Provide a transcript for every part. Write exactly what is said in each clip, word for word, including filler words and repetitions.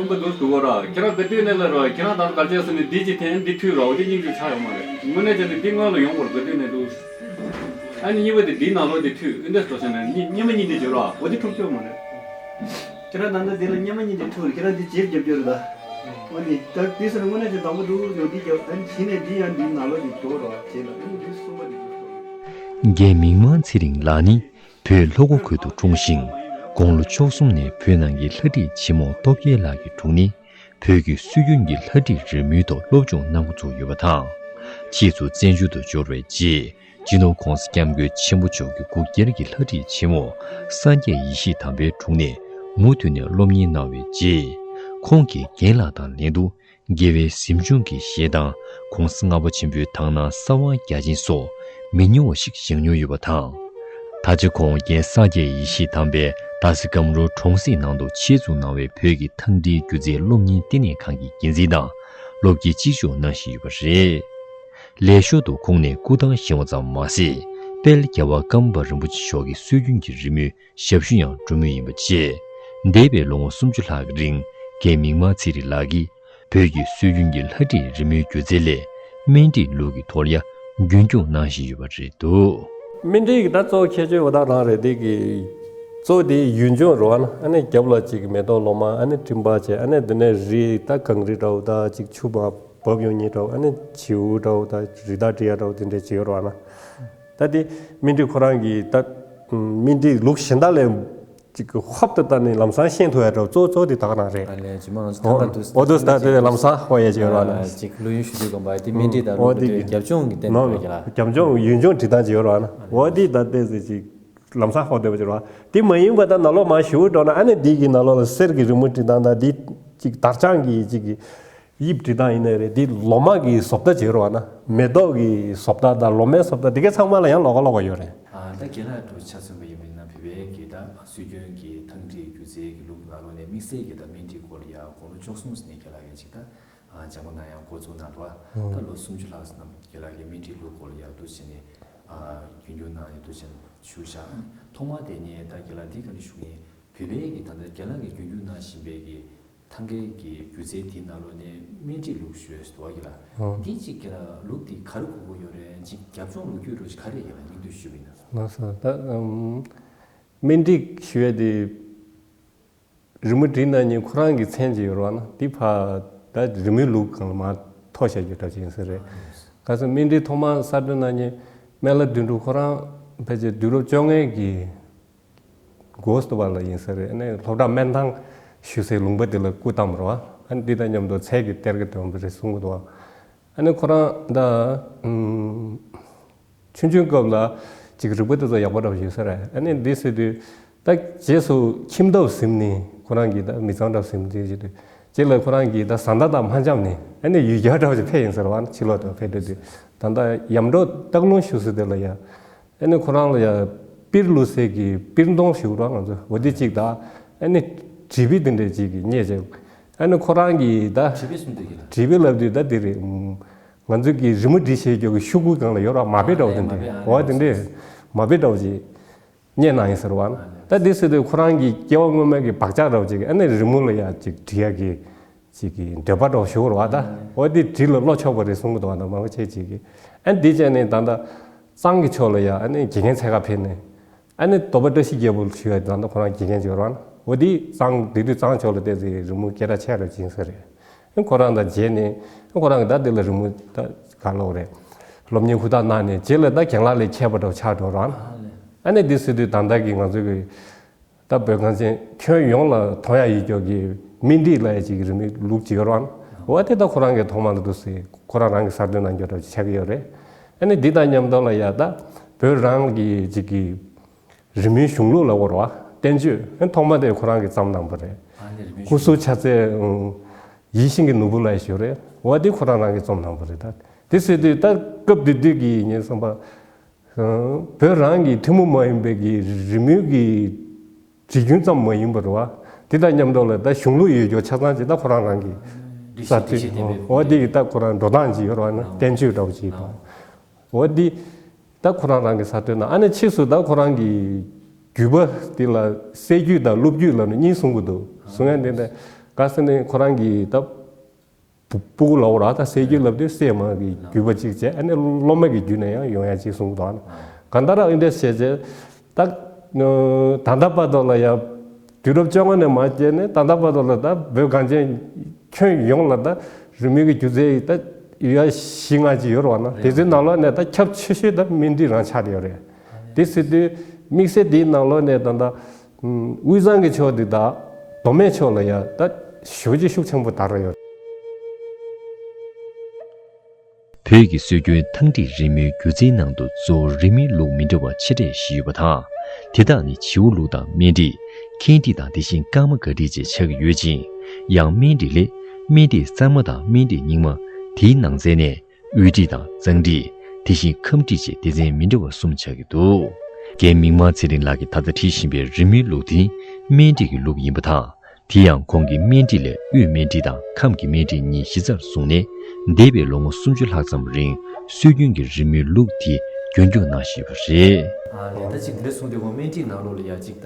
ཡོང་གི་འདུག་འདུག་གོ་ར། ཁྱེད་རང་ག་དུས་ནས་ལ་ར། ཁྱེད་རང་ད་ག་རེ་བྱས་ཟེར་ནས་འདི་གཅིག་འཐེན། འདི་མཐུད་ར། འོ་དེ་སྙིང་རྗེ་ཆགས་ཡོང་མ་རེད། དངོས་གནས་བྱས་ནས་འདི་སྔོན་ལ་ཡོང་དགོས་རེད། ག་དུས་ནས་འདུག་ཨ་ནི་གཉིས་པ་དེ་འདི་ནང་ལོགས་དེ་མཐུད། ཨེ་འདྲས་སོ་བྱས་ནས་གཉིས་གཉིས་མ་གཉིས་འདི་བརྗོད་ར། འོ་དེ་འཁྲུག་ཆོག་མ་རེད། ཁྱེད་རང་ད་ལྟ་འདི་ལ་གཉིས་མ་གཉིས་འདི་འཁྲུག་རེད། ཁྱེད་རང་འདི་བརྗེ་རྒྱབ་རྒྱབ་རེད་ད། འོ་ནི་ད་དེ་ཟེར་ན་དངོས་གནས་ཀྱི་དང་པོ་འདུག་ཡོང་འདི་རྒྱབ། ཨ་ནི་གཞི་ནས་འདི་ཡང་འདི་ནང་ལོགས་འདི་འགྲོ་ར་བྱས་ལ། ཨ་ནི་འདི་གསུམ་པ་འདི་འགྲོ་ར། རྒན་མིག་དམར་ཚེ་རིང་ལགས་ནི་བོད་ལྷོ་ཁ་ཁུལ་དུ་འཁྲུངས་ཤིང་། དགུང་ལོ་བཅུ་གསུམ་ནས་བོད་ནང་གི་ལྷ་བྲིས་ཆེན་མོ་སྟོབས་རྒྱལ་ལགས་ཀྱི་དྲུང་ནས་བོད་ཀྱི་སྲོལ་རྒྱུན་གྱི་ལྷ་བྲིས་རི་མོའི་ཐོག་སློབ་སྦྱོང་གནང་འགོ་བཙུགས་ཡོད་པ་དང་། ཕྱིས་སུ་བཙན་བྱོལ་དུ་འབྱོར་བའི་རྗེས། སྤྱི་ནོར་༧གོང་ས་༧སྐྱབས་མགོན་ཆེན་པོ་མཆོག་གི་སྐུ་སྒེར་གྱི་ལྷ་བྲིས་ཆེན་མོ་སངས་རྒྱས་ཡེ་ཤེས་དམ་པའི་དྲུང་ནས་མུ་མཐུད་ནས་སློབ་གཉེར་གནང་བའི་རྗེས། ཁོང་གིས་རྒན་ལགས་དང་ལྷན་དུ། དགེ་བའི་གཟིམ་ཆུང་གི་གཞས་དང་༧གོང་ས་ལྔ་པ་ཆེན་པོའི་དག་སྣང་གསང་བ་རྒྱ་ཆེན་སོགས་མི་ཉུང་བ་ཞིག་བཞེངས་མྱོང་ཡོད་པ་དང་། ད་ཆ་ཁོང་རྒན་སངས་རྒྱས་ཡེ་ཤེས་དམ་པས་ད་སེ་སྒམ་རུ་གྲོང་གསེབ་ནང་དུ་ཆེད་བཙུགས་གནང་བའི་བོད་ཀྱི་ཐང་བྲིས་སྒྱུ་རྩལ་སློབ་གཉེར་ལྟེ་གནས་ཁང་གི་འགན་འཛིན་དང་སློབ་དགེ་གཅིག་ལྕོགས་གནང་བཞིན་ཡོད་པ་རེད། ལས་ཞོར་དུ་ཁོང་ནས་སྐུ་ཐང་བཞེངས་པ་ཙམ་མ་ཟད། དཔལ་རྒྱལ་བ་ཀརྨ་པ་རིན་པོ་ཆེ་མཆོག་གི་སྲོལ་རྒྱུན་གྱི་རི་མོའི་ཞབས་ཞུ་ཡང་སྒྲུབ་མུས་ཡིན་པ་བཅས། འདས་པའི་ལོ་ངོ་སུམ་ཅུ་ལྷག་གི་རིང་རྒན་མིག་དམར་ཚེ་རིང་ལགས་ཀྱིས་བོད་ཀྱི་སྲོལ་རྒྱུན་གྱི་ལྷ་བྲིས་རི་མོའི་སྒྱུ་རྩལ་སླད་སྨན་བྲིས་ལུགས་ཀྱི་ཐོག་ལ་ཡང་རྒྱུན་སྐྱོང་གནང་བཞིན་ཡོད་པ་རེད་འདུག་སྨན་བྲིས་ཀྱི་ད་གཙོ་བོ་ཁྱད་ཆོས་འོ་ད་རང་རེད། དེ་གི་གཙོ་བོ་དེ་ཡུལ་ལྗོངས་རེད་བ་ན། ཨ་ནི་རྒྱབ་ལ་ཅིག་མེ་ཏོག་ལོ་མ། ཨ་ནི་སྤྲིན་པ་བྱས། ཨ་ནི་དེ་ནས་རི་ད་གངས་རི་འདྲ་བོ་ད་ཅིག་ཆུ་མ་བབས་ཡོང་མཁན་འདྲ་བོ། ཨ་ནི་བྱིའུ་འདྲ་བོ་ད་རི་དྭགས་འབྲི་ཡ་འདྲ་བོ་དེ་འདྲས་ཅིག་ཡོད་རེད་བ་ན། ད་དེ་སྨན་བྲིས་ཁོ་རང་གི་ད་སྨན་བྲིས་ལུགས་གཞན་དག་ལས་ཅིག་ཧོབ་ཏེ་ལྟ་ནས་ལམ་སང་ཤེས་ཐུབ་ཡ་འདྲ་བོ་གཙོ་གཙོ་དེ་ད་ག་རང་རེད། ཨ་ལས་ཇི་མ་རང་ཚོ་ད་ལྟ་འདུག་འོ་འདུག་ད་དེ་ལམ་སང་ཧོ་ཡ་ཅིག་ཡོད་རེད་བ་ན། ཅིག་ལོ་ཡུན་ཞུ་དུས་གོམ་པ་དེ་སྨན་བྲིས་ད་འོ་ལུགས་དེ་གི་རྒྱབ་ལྗོངས་ཀྱི་སྟེང་དུ་ཡོད་ཀྱི་ལ། རྒྱབ་ལྗོངས་ཡུལ་ལྗོངས་འབྲི་སྟངས་ཅིག་ཡོད་རེད་བ་ན། འོ་དེ་ད་ལྟས་ཟེར་ཅིག་ལམ་སང་ཧོ་བསྡད་པ་ཅིག་རེད་བ། དེ་མ་ཡིན་པ་ད་ནང་ལོགས་མར་ཞུ་འགྲོ་ན། ཨ་ནི་འདི་གི་ནང་ལོགས་ལ་གསེར་གྱི་རི་མོ་བྲིས་སྟངས་དང་འདི་ཅིག་དར་དཔྱངས་ཀྱི་ཅིག་གི་དབྱིབས་བྲིས་སྟངས་ཡིན་ནའི་རེད། འདི་ལོ་མ་གི་བཟོ་ལྟ་ཅིག་ཡོད་རེད་བ་ན། མེ་ཏོག་གི་བཟོ་ལྟ་དང་ལོ་མའི་བཟོ་ལྟ་འདི་གའི་ཚང་མ་ལ་ཡང་ལོགས་ཀ་ལོགས་ཀ་ཡོད་རེད། ཨ་ད་རྒན་ལགས་འདྲ་བོ་ཆ་མཚོན་པ་ཡིན་པ་ཡིན་ན། བོད་པའི་གི་ད་སྲོལ་རྒྱུན་གྱི་ཐང་བྲིས་སྒྱུ་རྩལ་གྱི་ལུགས་ནང་ལོགས་ནས་དམིགས་བསལ་གྱི་ད་སྨན་བྲིས་སྐོར་ལ་ཡ་དགུང་ལོ་བཅུ་གསུམ་ཙམ་ནས་རྒན་ལགས་ཀྱིས་ཅིག་ད་སྦྱང་བ་གནང་ཡ་འགོ་བཙུགས་གནང་འདུག་བ། ད་ལོ་སུམ་ཅུ་ལྷག་ཙམ་རྒན་ལགས་ཀྱིས་སྨན་བྲིས་ལུགས་སྐོར་ལ་ཡ་འདུག་བྱས་ནས་རྒྱུན་སྐྱོང་གནང་ཡ་འདུག་བྱས་ནས་ཞུ་བཞག་ཐོག་མ་དེ་ནས་ད་རྒན་ལགས་འདི་ག་ནས་ཞུ་ཡིན། བོད་པའི་གི་ད་ལྟ་རྒན་ལགས་ཀྱིས་རྒྱུན་སྐྱོང་གནང་བཞིན་པའི་གི་ཐང་གའི་གི་སྒྱུ་རྩལ་དེའི་ནང་ལོགས་ནས་སྨན་བྲིས་ལུགས་ཞུས་འདུག་ག་ལ། ཨོ། འདི་གཅིག་གི་ལ་ལུགས་འདི་ག་རེ་གོ་གི་ཡོད་རེད། གཅིག་རྒྱབ་ལྗོངས་ལོ་རྒྱུས་རོ་གཅིག་ག་རེ་ཡིན་ལ་སྙིང་བསྡུས་ཞུས་པ་ཡིན་ན། ལགས་སོ། ད་ཨམ་སྨན་བྲིས་ཞུ་ཡ་དེ་རི་མོ་བྲིས་གནང་མཁན་ཁོ་རང་གི་མཚན་ཅིག་ཡོད་རེད་བ་ན། འདི་ཕ་ད་རི་མོའི་ལུགས་སྒང་ལ་མར་ཐོ་བཤད་རྒྱུ་འདྲ་ཅིག་ཡིན་ས་རེད། ག་ས་སྨན་བྲིས་ཐོག་མར་གསར་གཏོད་གནང་མཁན་སྨན་བླ་དོན་གྲུབ་ཁོ་རང་ཕལ་ཆེར་དུས་རབས་བཅོ་ལྔའི་གི་འགོ་སྟོད་པ་ལ་ཡིན་ས་རེད། ཨ་ནི་སློབ་གྲྭ་སྨན་ཐང་ཞུ་སའི་ལུང་པ་དེ་ལ་སྐུ་བལྟམས་རེད་བ། ཨ་ནི་འདི་དང་མཉམ་དུ་ཚལ་གྱི་གཏེར་གྱི་སྟོན་པ་རེད་གསུང་གི་འདུག་བ། ཨ་ནི་ཁོ་རང་ད་ཨམ་ཆུང་ཆུང་སྐབས་ལ་ཅིག་རིག་པ་དེ་ཚོ་ཡག་པོ་འདྲ་པོ་ཡོད་ས་རེད། ཨ་ནི་འདི་ཟེར་དུས་ད་རྗེས་སུ་ཁྱིམ་ཐབ་ཟིན་ནས་ཁོ་རང་གིས་ད་མི་ཚང་འདྲ་པོ་ཟིན་དུས་ཅིག་དུས་རྗེས་ལ་ཁོ་རང་གིས་ད་བཟའ་ཟླ་དང་མ་འཆམ་ནས། ཨ་ནི་ཡུལ་གྱར་འདྲ་པོ་ཅིག་ཕེབས་ཡིན་ས་རེད་བ། ཕྱི་ལོགས་དུ་ཕེབས་འགྲོ་དུས་ད་ལྟ་ཡར་འབྲོག་སྟག་ལུང་ཞུ་ས་དེ་ལ་ཡ། ཨ་ནི་ཁོ་རང་ལ་ཡ་པིར་བླུགས་སའི་གི་པིར་མདོང་ཞུ་རོགས་ང་ཚོ་འོ་དེ་གཅིག་དང་། ཨ་ནི་དྲིལ་བུ་དེ་འདྲས་གཅིག་གི་རྙེད་བྱས། ཨ་ནི་ཁོ་རང་གིས་ད་དྲིལ་བུ་གསུང་དུས་ཀྱི་ལ། དྲིལ་བུ་ལབ་དུས་ད་དེ་རེད། ང་ཚོ་གི་རི་མོ་འབྲི་བྱེད་རྒྱུ་གི་ཤོག་གུ་སྒང་ལ་ཡོད་རོགས་མ་དཔེ་འདྲ་བོ་དེ་འདྲས། མ་དཔེ། འོ་དེ་འདྲས་མ་དཔེ་འདྲ་བོ་ཅིག་རྙེད་གནང་ཡིན་ཟེར་བ་ན། ད་དེ་ཟེར་དུས་ཁོ་རང་གི་སྐྱེ་བ་སྔོན་མའི་གི་བག་ཆགས་འདྲ་བོ་ཅིག་ཨ་ནི་རི་མོ་ལ་ཡ་ཅིག་འབྲི་ཡ་གི་ཅིག་གི་འདོད་པ་འདྲ་བོ་ཞུ་བར་བ་ད། འོ་དེ་བྲིས་ལ་བློ་ཆོག་པ་རེད་གསུང་གི་འདུག་བ། ད་མང་པོ་བྱས་ཅིག་གི། ཨ་ནི་དེ་བྱས་ནས་ད་ལྟ་གཙང་གི་ཕྱོགས་ལ་ཡ་ཨ་ནི་དགེ་རྒན་འཚོལ་ག་ཕེབས་ནས། ཨ་ནི་རྡོ་པ་བཀྲ་ཤིས་རྒྱལ་པོ་ཞུ་ཡ་ད་ལྟ་ཁོ་རང་དགེ་རྒན་ཅིག་ཡོད་རེད་བ། འོ་དེ་གཙང་དེ་དུས་གཙང་ཕྱོགས་ལ་བལྟས་ཚེ་རི་མོ་སྐད་གྲགས་ཆེ་རབ་ཅིག་ཡིན་ས་རེད། ཨ་ནི་ཁོ་རང་དང་མཇལ་ནས། ཨ་ཁོ་རང་གི་ད་དེ་ལ་རི་མོ་ད་ག་ལོག་རེད། སློབ་གཉེར་ཧུར་ཐག་གནང་ནས་རྗེས་ལ་ད་རྒན་ལགས་ལས་མཁས་པ་འདྲ་བོ་ཆགས་འགྲོ་རེད་བ། ཨ་ནི་དེ་ཟེར་དུས་ད་ལྟ་གི་ང་ཚོ་གི་ད་བོད་གངས་ཅན་ཁྱོན་ཡོངས་ལ་མཐོང་ཡ་ཡོད་ཀྱོག་གི་སྨན་རིགས་ལ་ཡ་ཅིག་རི་མོའི་ལུགས་ཅིག་ཡོད་རེད་བ། འོ་དེ་ད་ཁོ་རང་གིས་ཐོག་མ་ལ་འདུག་སེ་ཁོ་རང་རང་གིས་གསར་གཏོད་གནང་རྒྱུ་འདྲ་ཅིག་ཆགས་ཀྱི་ཡོད་རེད། ཨ་ནི་འདི་དང་མཉམ་དུ་ལ་ཡ་ད་བོད་རང་གི་ཅིག་གི་རི་མོའི་གཞུང་ལུགས་ལ་གོ་རེད་བ། བསྟན་བཅོས་ཨ་ཐོག་མ་དེ་ཁོ་རང་གིས་བརྩམས་གནང་པ་རེད། ཨ་ནི་རི་མོའི་སྐུ་གཟུགས་ཕྱག་འཚལ་ཡིད་བཞིན་གྱི་ནོར་བུ་ལ་ཡ་ཞུ་རེད། འོ་དེ་ཁོ་རང་རང་གིས་རྩོམ་གནང་པ་རེད། ད་དེ་ཟེར་དུས་ད་སྐབས་དེ་དུས་ཀྱི་ངས་བསམ་པ། བོད་རང་གི་ཐུན་མོང་མ་ཡིན་པའི་གི་རི་མོའི་གི་བྲིས་རྒྱུན་ཙམ་མ་ཡིན་པ་རེད་བ། དེ་དང་མཉམ་དུ་ལ་ད་གཞུང་ལུགས་ཡོད་རྒྱུ་ཆ་ཚང་ཅིག་ད་ཁོ་རང་རང་གི་རིགས་ཤིག་དེ་ཤེས་ལྡན་པའི། འོ་དེ་གི་ད་ཁོ་རང་འགྲོ་སྟངས་ཅིག་ཡོད་རེད་བ་ན། བསྟན་བཅོས་འདྲ་བོ་ཅིག་དང་། འོ་དེ་ད་ཁོ་རང་རང་གི་གསར་གཏོད་ན། ཨ་ནི་ཕྱིས་སུ་ད་ཁོ་རང་གི་བརྒྱུད་པ་དེ་ལ་གསེར་བརྒྱུད་དང་ཀླུ་བརྒྱུད་ལབ་ནས་གཉིས་གསུང་གི་འདུག་གསུང་ཡ་དེ་འདྲ། ག་ཟེར་ནས་ཁོ་རང་གིས་ད་སྤུ་སྤུ་གུ་ལབ་ར། ད་སྲས་རྒྱུད་ལབ་དུས་སྲས་མོ་གི་བརྒྱུད་པ་གཅིག་བྱས། ཨ་ནི་སློབ་མ་གི་བརྒྱུད་ནས་ཡང་ཡོང་ཡ་གཅིག་གསུང་གི་འདུག་ཨ། གང་ལྟར་ཨ་འདྲ་བྱས་བྱས་ད་ད་ལྟ་བར་དུ་ལ་ཡ་དུས་རབས་བཅོ་ལྔ་ནས་མར་བྱས་ནས་ད་ལྟ་བར་དུ་ལ་ད་བོད་གངས་ཅན་ཁྱོན་ཡོངས་ལ་ད་རི་མོའི་གི་སྒྱུ་རྩལ་ད་ཡ་བཞི་ལྔ་ཅིག་ཡོད་རེད་བ་ན། དེ་ཚོའི་ནང་ལོགས་ནས་ད་ཁྱབ་ཆེ་ཤོས་ད་སྨན་ཏིག་རང་ཆགས་བསྡད་ཡོད་རེད། དེ་ཟེར་དུས་དམིགས་བསལ་དེའི་ནང་ལོགས་ནས་ད་ད་དབུས་གཙང་གི་ཕྱོགས་འདི་དང་མདོ་སྨད་ཕྱོགས་ལ་ཡ་ད་ཞེ་པོ་ཅིག་ཤུགས་ཆེན་པོ་དར་ཡོད། བོད་ཀྱི་སྲོལ་རྒྱུན་ཐང་བསྒྲིགས་རི་མོའི་སྒྱུ་རྩལ་ནང་དུ་གཙོ་བོ་རི་མོའི་ལུགས་མི་འདྲ་བ་ཆེ་གྲས་བཞི་ཡོད་པ་དང་། དེ་དག་ནི་བྱིའུ་ལུགས་དང་སྨན་བསྒྲིགས། ཁེངས་བསྒྲིགས་དང་དེ་བཞིན་ཀརྨ་སྒར་བསྒྲིགས་བཅས་ཆགས་ཀྱི་ཡོད་ཅིང་། ཡང་སྨན་བསྒྲིགས་ལས་སྨན་བསྒྲིགས་གཙང་མ་དང་སྨན་བསྒྲིགས་རྙིང་མ། དེའི་ནང་ཚན་ནས་དབུས་བསྒྲིགས་དང་གཙང་བསྒྲིགས། དེ་བཞིན་ཁམས་བསྒྲིགས་བཅས་སྡེ་ཚན་མི་འདྲ་བ་གསུམ་ཆགས་ཀྱི་འདུག་རྒན་མིག་དམར་ཚེ་རིང་ལགས་ཀྱིས་ད་ལྟ་བྲིས་བཞིན་པའི་རི་མོའི་ལུགས་དེ་སྨན་བསྒྲིགས་ཀྱི་ལུགས་ཡིན་པ་དང་། དེ་ཡང་ཁོང་གིས་སྨན་བསྒྲིགས་ལས་དབུས་སྨན་བསྒྲིགས་དང་ཁམས་ཀྱི་སྨན་བསྒྲིགས་གཉིས་གཞི་རྩར་བཟུང་ནས། འདས་པའི་ལོ་ངོ་སུམ་ཅུ་ལྷག་ཙམ་རིང་སྲོལ་རྒྱུན་གྱི་རི་མོའི་ལུགས་དེ་རྒྱུན་སྐྱོང་གནང་བཞིན་པ་རེད། ཨ་ལས། ད་ཅིག་འདི་འདྲ་གསུངས་དུས་ཁོང་སྨན་བསྒྲིགས་ནང་ལོགས་ལ་ཡ་ཅིག་ད་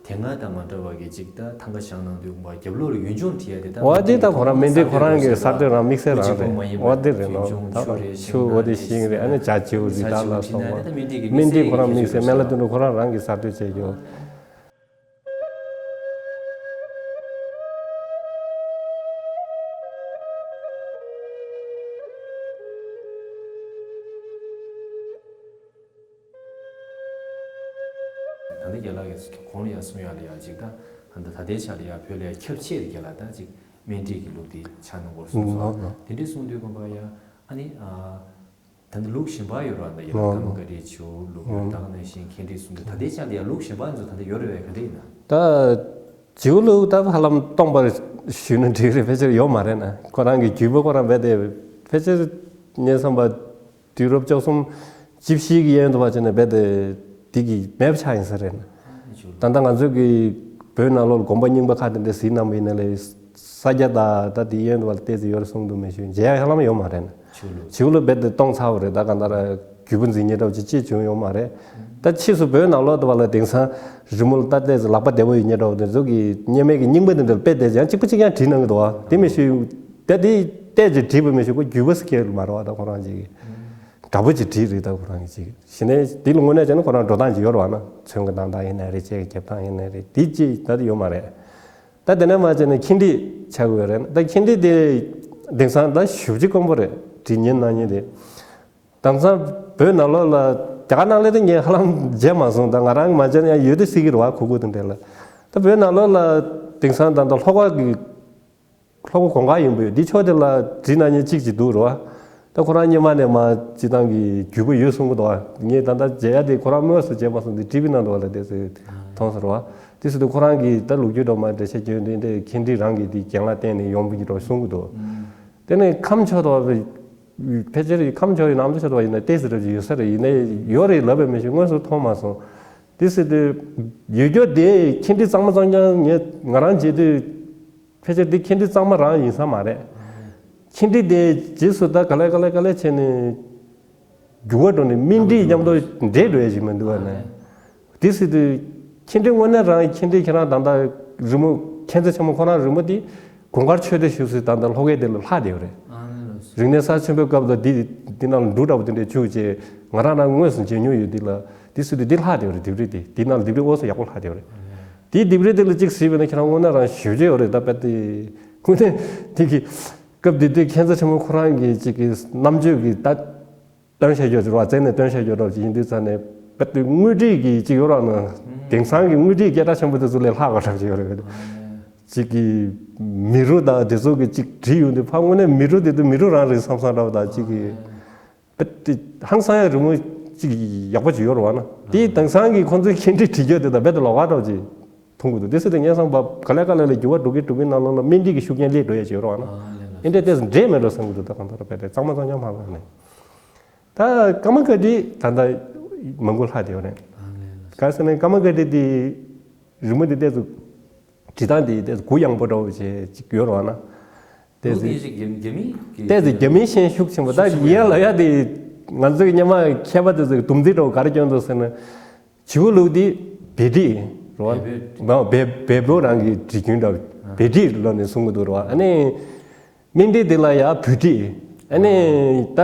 དེ་སྔ་དང་མ་འདྲ་བ་གི་ཅིག་ད་ཐང་ག་བཞེངས་གནང་དུས་ཁོང་པ་རྒྱབ་ལོགས་ལ་ཡུལ་ལྗོངས་བྲིས་ཡ་དེ་ད་འོ་དེ་ད་ཁོ་རང་སྨན་བསྒྲིགས་ཁོ་རང་གི་གསར་གཏོད་རང་དམིགས་བསལ་རང་རེད། འོ་དེ་རེད་ལོ། ད་ཆུ་འོ་དེ་ཤིང་རེད། ཨ་ནི་བྱ་བྱིའུ་རི་དྭགས་ལ་སོགས་པ། སྨན་བསྒྲིགས་ཁོ་རང་དམིགས་བསལ་སྨན་བླ་དོན་གྲུབ་ཁོ་རང་རང་གི་གསར་གཏོད་བྱས་ཀྱི་ཡོད། ད་ལྟ་རྒན་ལགས་ཀྱིས་གོང་ལ་ཡང་གསུངས་ཡག་ལ་ཡང་ཅིག་ད་ད་ལྟའི་ཆ་ལ་ཡང་བོད་ལ་ཡང་ཁྱབ་ཆེ་རེད་རྒན་ལགས། ད་ཅིག་སྨན་བསྒྲིགས་ཀྱི་ལུགས་དེ་ཆགས་གནང་སྐོར་གསུངས་སོང་། དེ་འདྲས་གསུངས་དུས་ཁོང་པ་ཡང་ཨ་ནི་ད་ལྟ་ལུགས་གཞན་པ་ཡོད་རེད་བ། ད་ཡང་ཀརྨ་སྒར་བསྒྲིགས་བྱིའུ་ལུགས་ཡོད། ད་ག་ནང་བཞིན་ཁེངས་བསྒྲིགས་གསུངས་དུས་ད་ལྟའི་ཆ་ལ་ཡང་ལུགས་གཞན་པ་ཚོ་ད་ལྟ་ཡོད་རེད་བས། ག་འདྲ་ཡིན་ན། ད་བྱིའུ་ལུགས་ད་ཧ་ལམ་སྟོང་པར་ཞུས་ན་འགྲིག་རེད། ཕལ་ཆེར་ཡོད་མ་རེད་ན། ཁོ་རང་གི་བརྒྱུད་པ་ཁོ་རང་རྦད་དེ་ཕལ་ཆེར་ངས་བསམ་པ་དུས་རབས་བཅུ་གསུམ་བཅུ་བཞི་གི་གཡས་གཡོན་དུ་བ་བྱས་ནས་རྦད་དེ་འདི་གི་མེད་པ་ཆགས་ཡིན་ས་རེད་ན། ད་ལྟ་ང་ཚོ་གི་བོད་ནང་ལོགས་ལ་དགོན་པ་རྙིང་པ་ཁག་དེ་འདྲ་གཟིགས་གནང་བ་ཡིན་ན་ལས་ས་སྐྱ་དང་ད་དེ་གཡས་གཡོན་དུ་བ་ལ་ཏོག་ཙམ་ཡོད་རེད་གསུངས་འདུག་མེད་ཞུ་མཇལ་ཡ་ཧ་ལམ་ཡོད་མ་རེད་ན། བྱིའུ་ལུགས་རྦད་དེ་སྟོང་ཚར་བ་རེད། ད་གང་ལྟར་རྒྱུད་པ་འཛིན་མཁན་འདྲ་བོ་ཅིག་ཅིག་བྱུང་ཡོད་མ་རེད། ད་ཕྱིས་སུ་བོད་ནང་ལོགས་དུ་བ་ལ་དེང་སང་རི་མོ་ལ་ད་ལྟས་ལག་པ་བདེ་བོ་ཡོད་མཁན་འདྲ་བོ་དེ་ཚོ་གི་སྔོན་མའི་གི་རྙིང་པ་དེ་འདྲ་ལ་དཔེ་བལྟས་ཡང་གཅིག་པ་གཅིག་རྐྱང་བྲིས་གནང་གི་འདུག་བ། དེ་མི་ཤེས་ད་དེ་བལྟས་ཅིག་བྲིས་པ་མི་ཤེས་ཁོ་བརྒྱུད་པ་སྐྱེལ་མ་རེད་བ། ད་ཁོ་རང་ཅིག་འདྲ་བོ་ཅིག་བྲིས་རེད། ད་ཁོ་རང་གི་ཅིག་གཞི་ནས་དེ་ལ་དངོས་གནས་བྱས་ན་ཁོ་རང་འགྲོ་སྟངས་ཅིག་ཡོད་རེད་བ་ན། ཚོན་གྱི་གདངས་སྟངས་ཡིན་ནའི་རེད། ལྕེ་གི་རྒྱབ་སྟངས་ཡིན་ནའི་རེད། དེ་ཅིག་ད་དེ་ཡོད་མ་རེད། ད་དེ་ནས་མ་བྱས་ནས་ཁེངས་བསྒྲིགས་ཆགས་དགོས་རེད། ད་ཁེངས་བསྒྲིགས་དེ་དེང་སང་ད་ཞེ་པོ་ཅིག་དཀོན་པོ་རེད། བྲིས་ཉན་གནང་ཉན་དེ། དེང་སང་བོད་ནང་ལོགས་ལ་རྒྱ་གར་ནང་ལ་དེ་ངས་ཧ་ལམ་མཇལ་མ་སོང་། ད་ང་རང་མ་མཇལ་ན་ཡང་ཡོད་དེ་སྲིད་ཀྱི་རེད་བ། ཁུག་ཁུག་དེ་འདྲ་ལ། ད་བོད་ནང་ལོགས་ལ་དེང་སང་ད་ད་ལྷོ་ཁ་གི་ལྷོ་ཁ་གོང་དཀར་ཡིན་པ་ཡོད། འདི་ཕྱོགས་དེ་ལ་བྲིས་གནང་མཁན་གཅིག་ཅིག་འདུག་རེད་བ། ད་ཁོ་རང་སྔོན་མ་ནས་མ་སྤྱིར་བཏང་གི་བརྒྱུད་པ་ཡོད་གསུང་གི་འདུག་བ། ངས་ད་ལྟ་མཇལ་ཡ་དེ་ཁོ་རང་དངོས་སུ་མཇལ་མ་སོང་། འདི་ཊི་ཝི་ནང་དུ་བ་ལ་དེ་ཚོས་མཐོང་སོང་རེད་བ། དེ་སྲིད་དུ་ཁོ་རང་གིས་ད་ལོ་རྒྱུས་འདྲ་མ་འགྲེལ་བཤད་བརྒྱབ་དུས་འདི་ཁེངས་བསྒྲིགས་རང་གིས་འདི་རྒན་ལགས་བསྟེན་ནས་ཡོང་བའི་འདྲ་གསུང་གི་འདུག་དེ་ནས་ཁམས་ཕྱོགས་དུ་བ་ཕལ་ཆེར་ཁམས་ཕྱོགས་ཡིན་ནམ་ཕྱོགས་དུ་བ་ཡིན་ན་ཏོག་ཙམ་འདྲ་ཅིག་ཡོད་ས་རེད། ཡིན་ནའི་ཡོད་རེད་ལབ་པའི་མི་ཞིག་དངོས་སུ་མཐོང་མ་སོང་། དེ་སྲིད་དུ་ཡོད་རྒྱུ་དེ་ཁེངས་བསྒྲིགས་གཙང་མ་གཙང་རྐྱང་ངས་ང་རང་མཇལ་དུས། ཕལ་ཆེར་འདི་ཁེངས་བསྒྲིགས་གཙང་མ་རང་ཡིན་ས་མ་རེད། ཁེངས་བསྒྲིགས་དེ་རྗེས་སུ་ད་ག་ལེ་ག་ལེ་ག་ལེ་བྱས་ནས་འགྱུར་བ་འགྲོ་ནས་སྨན་བསྒྲིགས་མཉམ་དུ་འདྲེས་འགྲོ་ཡ་ཞིག་མི་འདུག་བ་ནས། དེ་སྲིད་དུ་ཁེངས་བསྒྲིགས་དངོས་གནས་རང་ཁེངས་བསྒྲིགས་ཁྱེད་རང་ད་ལྟ་རི་མོ་མཁྱེན་བརྩེ་ཆེན་མོ་ཁོ་རང་རི་མོ་དེ་དགུན་ཁར་ཆོས་སྡེ་བཞུགས་སའི་ད་ལྟ་ལྷོ་ཁའི་དེ་ལ་ལྷག་བསྡད་ཡོད་རེད། རིག་གནས་གསར་ཆེན་པོའི་སྐབས་ལ་འདི་འདི་ནང་ལ་འབྲུ་འདྲ་པོ་དེ་འདྲས་བཅུག་བྱས་ང་རང་རང་དངོས་སུ་མཇལ་མྱོང་ཡོད། འདི་ལ་དེ་སྲིད་དུ་འདི་ལྷག་བསྡད་ཡོད་རེད། ལྡེབས་རིས་དེ་འདི་ནང་ལ་ལྡེབས་རིས་དངོས་སུ་ཡག་པོ་ལྷག་བསྡད་ཡོད་རེད། དེའི་ལྡེབས་རིས་དེ་ལ་གཅིག་གཟིགས་པ་ཡིན་ན་ཁྱེད་རང་དངོས་གནས་རང་ཞེ་པོ་ཅིག་ཡོད་རེད། ད་དཔེ་དེ་དངོས་གནས་དེ་གི་སྐབས་དེ་དུས་མཁྱེན་བརྩེ་ཆེན་མོ་ཁོ་རང་གི་གཅིག་གི་རྣམ་དཔྱོད་ཀྱི་ད་སྟོན་བྱ་རྒྱུ་རེད་བ། བཙལ་ནས་སྟོན་བྱ་རྒྱུ་འདྲ་པོ་ཅིག་ཡིན་དུས་ཙང་ནས་དཔེ་དེ་དངོས་བྲིས་ཀྱི་གཅིག་ཡོད་རེད་ན། དེང་སང་གི་དངོས་བྲིས་སྐད་གྲགས་ཆེན་པོ་དེ་ཚོ་ལས་ལྷག་པ་འདྲ་པོ་ཅིག་ཡོད་རེད། གཅིག་གི་མི་རོ་དང་དེ་ཚོ་གི་གཅིག་བྲིས་ཡོང་དུས་ཕ་དངོས་གནས་མི་རོ་དེ་དུས་མི་རོ་རང་རེད་བསམ་བསམ་འདྲ་པོ་དང་གཅིག་གི་དཔེ་དེ་ཧང་སང་ཡ་རི་མོ་གཅིག་ཡག་པོ་ཅིག་ཡོད་རེད་བ་ན། དེ་དེང་སང་གི་ཁོང་ཚོའི་ཁེངས་བསྒྲིགས་བྲིས་རྒྱུ་དེ་དང་རྦད་དེ་ལོགས་ཀ་འདྲ་པོ་ཅིག་མཐོང་གི་འདུག་དེ་སྲིད་དུ་ངས་བསམ་པ་ག་ལེ་ག་ལེ་ལ་འགྱུར་བ་འགྲོ་གི་འགྲོ་གི་ནང་ལོགས་ལ་སྨན་བསྒྲིགས་ཀྱི་ཤུགས་རྐྱེན་སླེབས་འགྲོ་ཡ་ཅིག་ཡོད་རེད་བ་ན། ཨེ་འདྲ་ཏོག་ཙམ་འདྲེས་མེད་འགྲོ་བསམ་གི་འདུག་ད་གང་ལྟར་རྦད་དེ་གཙང་མ་གཙང་རྐྱང་མ་ལབ་ནས། ད་ཀརྨ་སྒར་བསྒྲིགས་ད་ལྟ་མང་པོ་ལྷག་བསྡད་ཡོད་རེད། ག་ཟེར་ན་ཀརྨ་སྒར་བསྒྲིགས་དེ་རི་མོ་དེ་ཏོག་ཙམ་བྲིས་སྟངས་དེ་ཏོག་ཙམ་གུ་ཡངས་པོ་འདྲ་པོ་ཅིག་ཡོད་རེད་བ་ན། ཏོག་ཙམ་ལུགས་དེ་རྒྱ་མི་གི་ཏོག་ཙམ་རྒྱ་མིའི་ཤན་ཤུགས་ཆེན་པོ། ད་ཤུགས་ཆེན་པོ་ཡིན་ལབ་ཡ་དེ་ང་ཚོའི་སྔོན་མ་མཁས་པ་དེ་ཚོས་སྡོམ་རྩིས་འདྲ་པོ་ག་རེ་སྐྱོན་འདུག་ཟེར་ན། བྱིའུ་ལུགས་དེ་བལ་བྲིས་རེད་བ། བལ་བོད་རང་གི་བྲིས་རྒྱུན་འདྲ་པོ། བེ་ཏི་ལབ་ནས་གསུང་གི་འདུག་ར་བ། ཨ་ནི་སྨན་ཏི་དེ་ལ་ཡ་བུ་ཏི། ཨ་ནི་ད་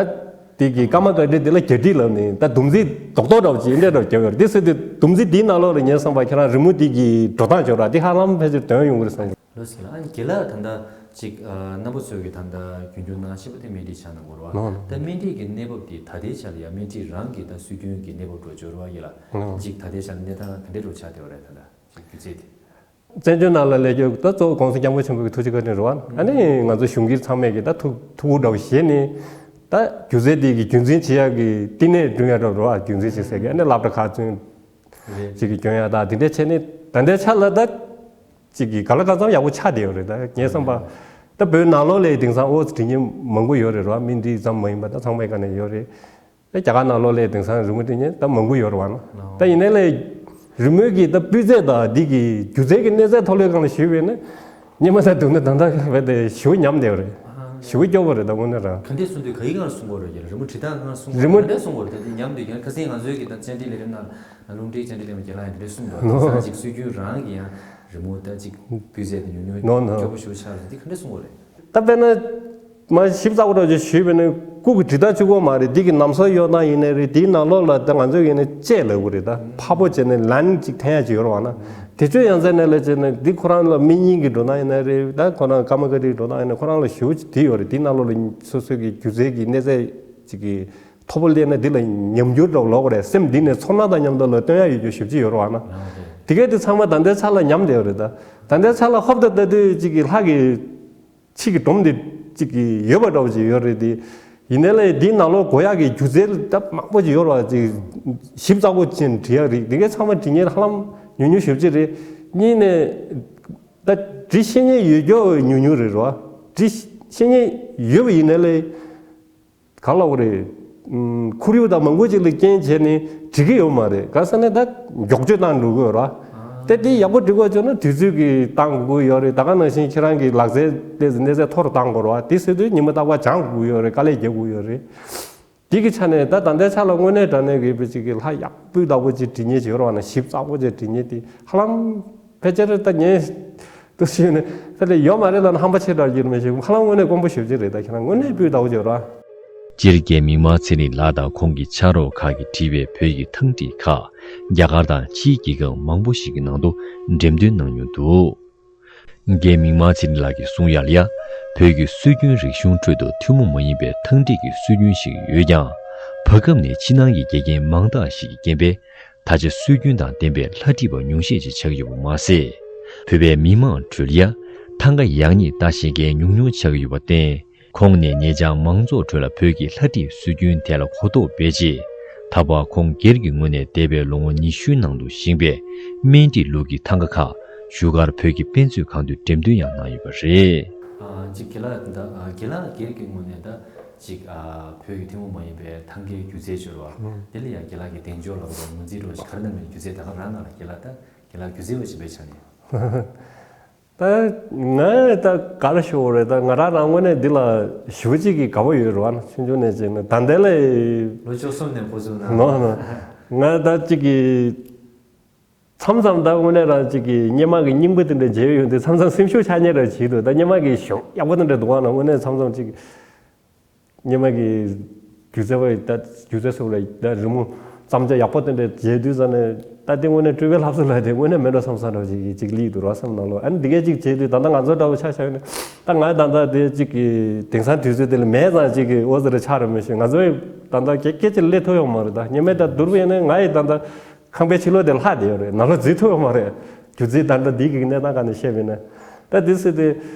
དེ་གི་ཀརྨ་ཀ་ཏི་དེ་ལ་རྒྱ་ཏི་ལབ་ནས། ད་སྡོམ་རྩིས་རྡོག་རྡོག་འདྲ་བོ་ཅིག་འདྲ་འདྲ་བོ་རྒྱབ་ཡོད་རེད། དེ་སྲིད་དུ་སྡོམ་རྩིས་དེའི་ནང་ལོགས་ལ་ངས་བསམ་པ་ཁྱེད་རང་རི་མོ་དེ་གི་འགྲོ་སྟངས་བྱོས་ར། དེ་ཧ་ལམ་ཕལ་ཆེར་དོན་ཡོང་གི་རེད་བསམ་གི། ལོས་ཟེར་ལ། ཨ་ནི་རྒན་ལགས་ད་ལྟ་ཅིག་ཨ་རྣམ་པ་ཚོ་གི་ད་ལྟ་རྒྱུན་འཁྱོངས་གནང་བཞིན་པ་དེ་སྨན་ཏི་ཆགས་གནང་གི་རེད་བ། ལོས། ད་སྨན་ཏི་གི་གནས་བབ་དེ་ད་ལྟའི་ཆ་ལ་ཡ་སྨན་ཏི་རང་གི་ད་སྲོལ་རྒྱུན་གྱི་གནས་བབ་འགྲོ་བྱོས་ར་བ་ཡིན་ལ། ལོས། ཅིག་ད་ལྟའི་ཆ་ལ་གནས་སྟངས་ག་འདྲས་འགྲོ་ཆགས་བསྡད་པ་རེད། ད་ལྟ་ཅིག་སྒྱུ་རྩལ་དེ། བཙན་བྱོལ་ནང་ལ་ལས་རྒྱུ་ད་གཙོ་བོ་༸གོང་ས་༸སྐྱབས་མགོན་ཆེན་པོ་གི་ཐུགས་རྗེ་བཀའ་དྲིན་རེད་བ། ཨ་ནི་ང་ཚོ་གཞུང་སྒེར་ཚང་མས་ཀྱི་ད་ཐུགས་ཐུགས་ཁུར་འདྲ་བོ་བཞེས་ནས། ད་སྒྱུ་རྩལ་དེ་གི་རྒྱུན་འཛིན་བྱེད་ཡག་གི་བསྟི་གནས་བསྐྲུན་ཡག་འདྲ་བོ་རེད་བ། རྒྱུན་འཛིན་བྱེད་ཟེར་གི། ཨ་ནི་སློབ་གྲྭ་ཁག་བཙུན་རེད། ཅིག་གི་སྐྱོན་ཡག་ད་དེ་འདྲས་བྱས་ནས། ད་ལྟའི་ཆ་ལ་ད་ཅིག་གི་ག་ལ་གང་འཚམ་ཡག་པོ་ཆགས་བསྡད་ཡོད་རེད། ད་ངས་བསམ་པ། ད་བོད་ནང་ལོགས་ལ་དེང་སང་ཨོ་ཙི་འབྲི་མཁན་མང་པོ་ཡོད་རེད་ར་བ། སྨན་ཏི་ཙམ་མ་ཡིན་པ་ད་ཚང་མའི་སྒང་ནས་ཡོད་རེད། ད་རྒྱ་གར་ནང་ལོགས་ལ་དེང་སང་རི་མོ་འབྲི་མཁན་ད་མང་པོ་ཡོད་རེད་བ་ན། ད་ཡིན་ནའི་ལས་རི་མོའི་གི་ད་སྤུས་ཚད་དང་འདི་གི་སྒྱུ་རྩལ་གི་གནས་ཚད་ཐོག་ལ་སྒང་ལ་ཞུས་པས་ན། སྔོན་མ་ད་སྡུག་ན་ད་ལྟ་བས་དེ་ཞེ་པོ་ཉམས་བསྡད་ཡོད་རེད། ཞེ་པོ་སྐྱོ་པོ་རེད། ད་དངོས་གནས་རང་། ག་འདྲས་གསུང་དུས་ག་ཡི་སྒང་ལ་གསུང་གི་ཡོད་རེད། རི་མོ་འབྲི་སྟངས་སྒང་ལ་གསུང་གི་ཡོད་རེད། རི་མོ་ག་འདྲས་གསུང་གི་ཡོད་རེད། ད་དེ་ཉམས་བསྡད་ཀྱང་ཁ་སང་ང་ཚོའི་གི་ད་བཅར་འདྲི་ལས་རིམ་ནང་ལ་རླུང་འཕྲིན་བཅར་འདྲི་ལས་རིམ་རྒན་ལགས་ཡང་དེ་འདྲས་གསུངས་འདུག་དེང་སང་ཅིག་སྲོལ་རྒྱུན་རང་གི་ཡང་རི་མོ་ད་ཅིག་སྤུས་ཚད་དེ་ཉུང་ཉུང་ནོ་ནོ། སྐྱོ་པོ་ཞེ་པོ་ཆགས་རེད། འདི་ག་འདྲས་གསུང་གི་ཡོད་རེད། ད་དཔེར་ན། མ་ཞིབ་ཚགས་པོ་འདྲ་ཅིག་ཞུས་པས་ན་སྐུ་གི་བྲིས་ཐག་གཅོད་དགོས་མ་རེད། འདི་གི་རྣམ་གསལ་གཡོག་སྟངས་ཡིན་ནའི་རེད། དེའི་ནང་ལོགས་ལ་ད་ང་ཚོས་ཡིན་ན་ཅེས་ལབ་དགོས་རེད། ད་ཕར་པོ་བྱས་ནས་ལན་ཅིག་འཐེན་ཡ་ཅིག་ཡོད་རེད་བ་ན། དེ་ཚོའི་ཡང་རྩེ་ནས་ལ་བྱས་ན་འདི་ཁོ་རང་ལ་དམིགས་ཡུལ་གྱི་འགྲོ་སྟངས་ཡིན་ནའི་རེད། ད་ཁོ་རང་ཀརྨ་ཀ་ཏིའི་འགྲོ་སྟངས་ཡིན་ན་ཁོ་རང་ལ་ཞེ་པོ་ཅིག་དེ་ཡོད་རེད། དེའི་ནང་ལོགས་ལ་སོ་སོའི་གི་སྒྱུ་རྩལ་གྱི་གནས་ཚད་ཅིག་གི་མཐོ་པོ་སླེབས་ན་འདི་ལ་ཉམས་འགྱུར་འདྲ་བོ་ལོག་གི་རེད། སེམས་འདི་ནས་ཚོར་སྣང་དང་མཉམ་དུ་ལ་སྟོན་ཡ་ཡོད་རྒྱུ་ཞེ་པོ་ཅིག་ཡོད་རེད་བ་ན། དེ་གས་དེ་ཚང་མ་ད་ལྟའི་ཆ་ལ་ཉམས་བསྡད་ཡོད་རེད། ད་ད་ལྟའི་ཆ་ལ་ཧོབ་ཏེ་ལྟ་དུས་ཅིག་གི་ལྷ་གི་ཕྱི་གི་སྒྲོམ་དེ་གཅིག་གི་ཡོད་པ་འདྲ་བོ་ཅིག་ཡོད་རེད་དེ། ཡིན་ནའི་ལས་འདིའི་ནང་ལོགས་དགོས་ཡག་གི་སྒྱུ་རྩལ་ད་མང་པོ་ཅིག་ཡོད་རེད་བ། ཅིག་ཞིབ་ཚགས་པོ་ཅིག་འབྲི་ཡག་རེད། འདི་གའི་ཚང་མ་འབྲི་མཁན་ཧ་ལམ་ཉུང་ཉུང་ཞེ་པོ་ཅིག་རེད། གཉིས་ནས་ད་འབྲི་ཤེས་མཁན་ཡོད་རྒྱུ་ཉུང་ཉུང་རེད་རེད་བ། འབྲི་ཤེས་མཁན་ཡོད་པ་ཡིན་ནའི་ལས། ག་ལབ་དགོས་རེད། ཨུམ། ཁོར་ཡུག་དང་མང་པོ་ཅིག་ལ་རྐྱེན་བྱས་ནས་འབྲི་གི་ཡོད་མ་རེད། ག་ཟེར་ན་ད་མགྱོགས་བརྗོད་བཏང་འགྲོ་གི་ཡོད་རེད། དེ་དེ་ཡག་པོ་འབྲི་དགོས་བྱུང་ན་དུས་ཚོད་ཀྱི་བཏང་དགོས་ཡོད་རེད། ད་ག་ནང་བཞིན་ཁྱེད་རང་གི་ལག་རྩལ་དེ་གནས་ཚད་མཐོ་རུ་བཏང་དགོས་རེད་བ། དེ་ཟེར་དུས་ཉི་མ་རྟག་པར་སྦྱང་དགོས་ཡོད་རེད། དཀའ་ལས་རྒྱག་དགོས་ཡོད་རེད། དེ་གི་ཆ་ནས་ད་ད་ལྟའི་ཆ་ལ་དངོས་གནས་དྲང་གནས་ཀྱི་བོད་ཅིག་གི་ལྷ་ཡག་སྤུས་དག་པོ་ཅིག་འབྲི་མཁན་ཅིག་ཡོད་རེད་བ་ན། ཞིབ་ཚགས་པོ་ཅིག་འབྲི་མཁན་དེ་ཧ་ལམ་ཕལ་ཆེར་ད་ངས་འདུག་ཞུས་ནས་ད་ལྟ་ཡོད་མ་རེད་ལབ་ན་ཧམ་པ་ཆེ་དྲགས་ཀྱི་རེད་མི་ཤེས། ཧ་ལམ་དངོས་གནས་དཀོན་པོ་ཞེ་པོ་ཅིག་རེད། ད་ཁྱེད་རང་དངོས་གནས་སྤུས་དག་པོ་ཅིག་ཡོད་རེད་བ། སྤྱིར་རྒན་མིག་དམར་ཚེ་རིང་ལགས་དང་ཁོང་གི་ཕྱག་རོགས་ཁག་གིས་བྲིས་པའི་བོད་ཀྱི་ཐང་བྲིས་ཁག་རྒྱ་གར་དང་ཕྱིའི་རྒྱལ་ཁབ་མང་པོ་ཞིག་གི་ནང་དུ་འགྲེམས་སྟོན་གནང་མྱོང་འདུག་རྒན་མིག་དམར་ཚེ་རིང་ལགས་ཀྱིས་གསུང་ཡག་ལ་ཡ། བོད་ཀྱི་སྲོལ་རྒྱུན་རིག་གཞུང་ཁྲོད་དུ་ཐུན་མོང་མ་ཡིན་པའི་ཐང་བྲིས་ཀྱི་སྲོལ་རྒྱུན་ཞིག་ཡོད་ཀྱང་། བར་སྐབས་ནས་ཕྱི་ནང་གི་དགེ་རྒན་མང་དག་ཞིག་གི་རྐྱེན་པས། ད་ཆ་སྲོལ་རྒྱུན་དང་ལྡན་པའི་ལྷ་བྲིས་པ་ཉུང་ཤས་ཤིག་ཆགས་ཀྱི་ཡོད་པ་མ་ཟད། བོད་པའི་མི་མང་ཁྲོད་ལ་ཡ། ཐང་ག་ཡག་ཉེས་ལྟ་ཤེས་མཁན་ཉུང་ཉུང་ཆགས་ཀྱི་ཡོད་པར་བརྟེན། ཁོང་ནས་ཉེ་ཆར་མང་ཚོགས་ཁྲོད་ལ་བོད་ཀྱི་ལྷ་བྲིས་སྲོལ་རྒྱུན་དེ་ལ་གོ་རྟོགས་སྤེལ་རྗེས། ད་བར་ཁོང་སྒེར་གྱི་ངོས་ནས་འདས་པའི་ལོ་ངོ་ཉི་ཤུའི་ནང་དུ་བཞེངས་པའི་སྨན་བྲིས་ལུགས་ཀྱི་ཐང་ག་ཁག་བཞུགས་སྒར་བོད་ཀྱི་དཔེ་མཛོད་ཁང་དུ་འགྲེམས་སྟོན་ཡང་གནང་ཡོད་པ་རེད། ཨ། གཅིག་རྒན་ལགས་ད་ཨ་རྒན་ལགས་སྒེར་གྱི་ངོས་ནས་ད་གཅིག་ཨ་བོད་ཀྱི་ཐུན་མོང་མ་ཡིན་པའི་ཐང་གའི་སྒྱུ་རྩལ་སྦྱོར་བ། ཨང་། དེ་ལ་ཡང་རྒན་ལགས་ཀྱི་གདེང་འཇོག་ལ་ངོས་འཛིན་རོགས་ཞིག་ག་རེ་གནང་མིན་སྒྱུ་རྩལ་ད་ག་རང་ནང་ལ་རྒན་ལགས་ད་རྒན་ལགས་སྒྱུ་རྩལ་བ་ཞིག་བེད་ཆ་ནས། ད་ང་ད་ག་རེ་ཞུ་དགོས་རེད། ད་ང་རང་རང་ངོས་ནས་འདི་ལ་ཞེ་པོ་ཅིག་གི་དགའ་པོ་ཡོད་རེད་བ་ན། ཆུང་ཆུང་ནས་བྱས་ན་ད་ལྟ་ལ་ལོ་བཅུ་གསུམ་ནས་འགོ་བཙུགས་ན། ནོ་ནོ། ང་ད་ཅིག་གི་མཚམས་མཚམས་ད་དངོས་གནས་རང་ཅིག་གི་སྔོན་མ་གི་རྙིང་པ་དེ་འདྲ་མཇལ་ཡོང་དུས་མཚམས་མཚམས་སེམས་ཤུགས་ཆག་ཉེན་རང་བྱེད་འདུག་ད་སྔོན་མ་གི་གཞུང་ཡག་པོ་དེ་འདྲ་འདུག་བ་ན། དངོས་གནས་མཚམས་མཚམས་ཅིག་སྔོན་མ་གི་སྒྱུ་རྩལ་བ་ཡི་ད་སྒྱུ་རྩལ་སོགས་ལ་ད་རི་མོ་བརྩམས་བྱ་ཡག་པོ་དེ་འདྲ་མཇལ་དུས་ཙ་ནས་ད་དེ་དངོས་གནས་སྤྲུལ་པའི་ལྷ་བཟོ་ལ་དེ་དངོས་གནས་མེད་འགྲོ་བསམ་བསམ་འདྲ་ཅིག་གི་ཅིག་སླེབས་འདུག་ར་སེམས་ནང་ལོགས། ཨ་ནི་འདི་གས་ཅིག་བྱས་དུས་ད་ལྟ་ང་ཚོ་འདྲ་བོ་ཆ་བཞག་ཡོད་ན། ད་ང་ད་ལྟ་དེ་ཅིག་གི་དེང་སང་དུས་ཚོད་དེ་ལ་མེད་ཙང་ཅིག་གི་འོ་ཟེར་ཆགས་རེད་མི་ཤེས། ང་ཚོ་ཡི་ད་ལྟ་སྐད་སྐད་ཅིག་སླེབས་ཐུབ་ཡོད་མ་རེད། ད་སྔོན་མའི་ད་བསྡུར་བ་ཡིན་ན་ང་ཡི་ད་ལྟ་ཁང་པའི་ཕྱི་ལོགས་དེ་ལྷག་བསྡད་ཡོད་རེད། ནང་ལོགས་འཛུལ་ཐུབ་ཡོད་མ་རེད། སྒྱུ་རྩལ་ད་ལྟ་འདི་གི་གནས་སྟངས་སྒང་ནས་བཤད་པ་ཡིན་ན། ད་དེ་སྲིད་དེ་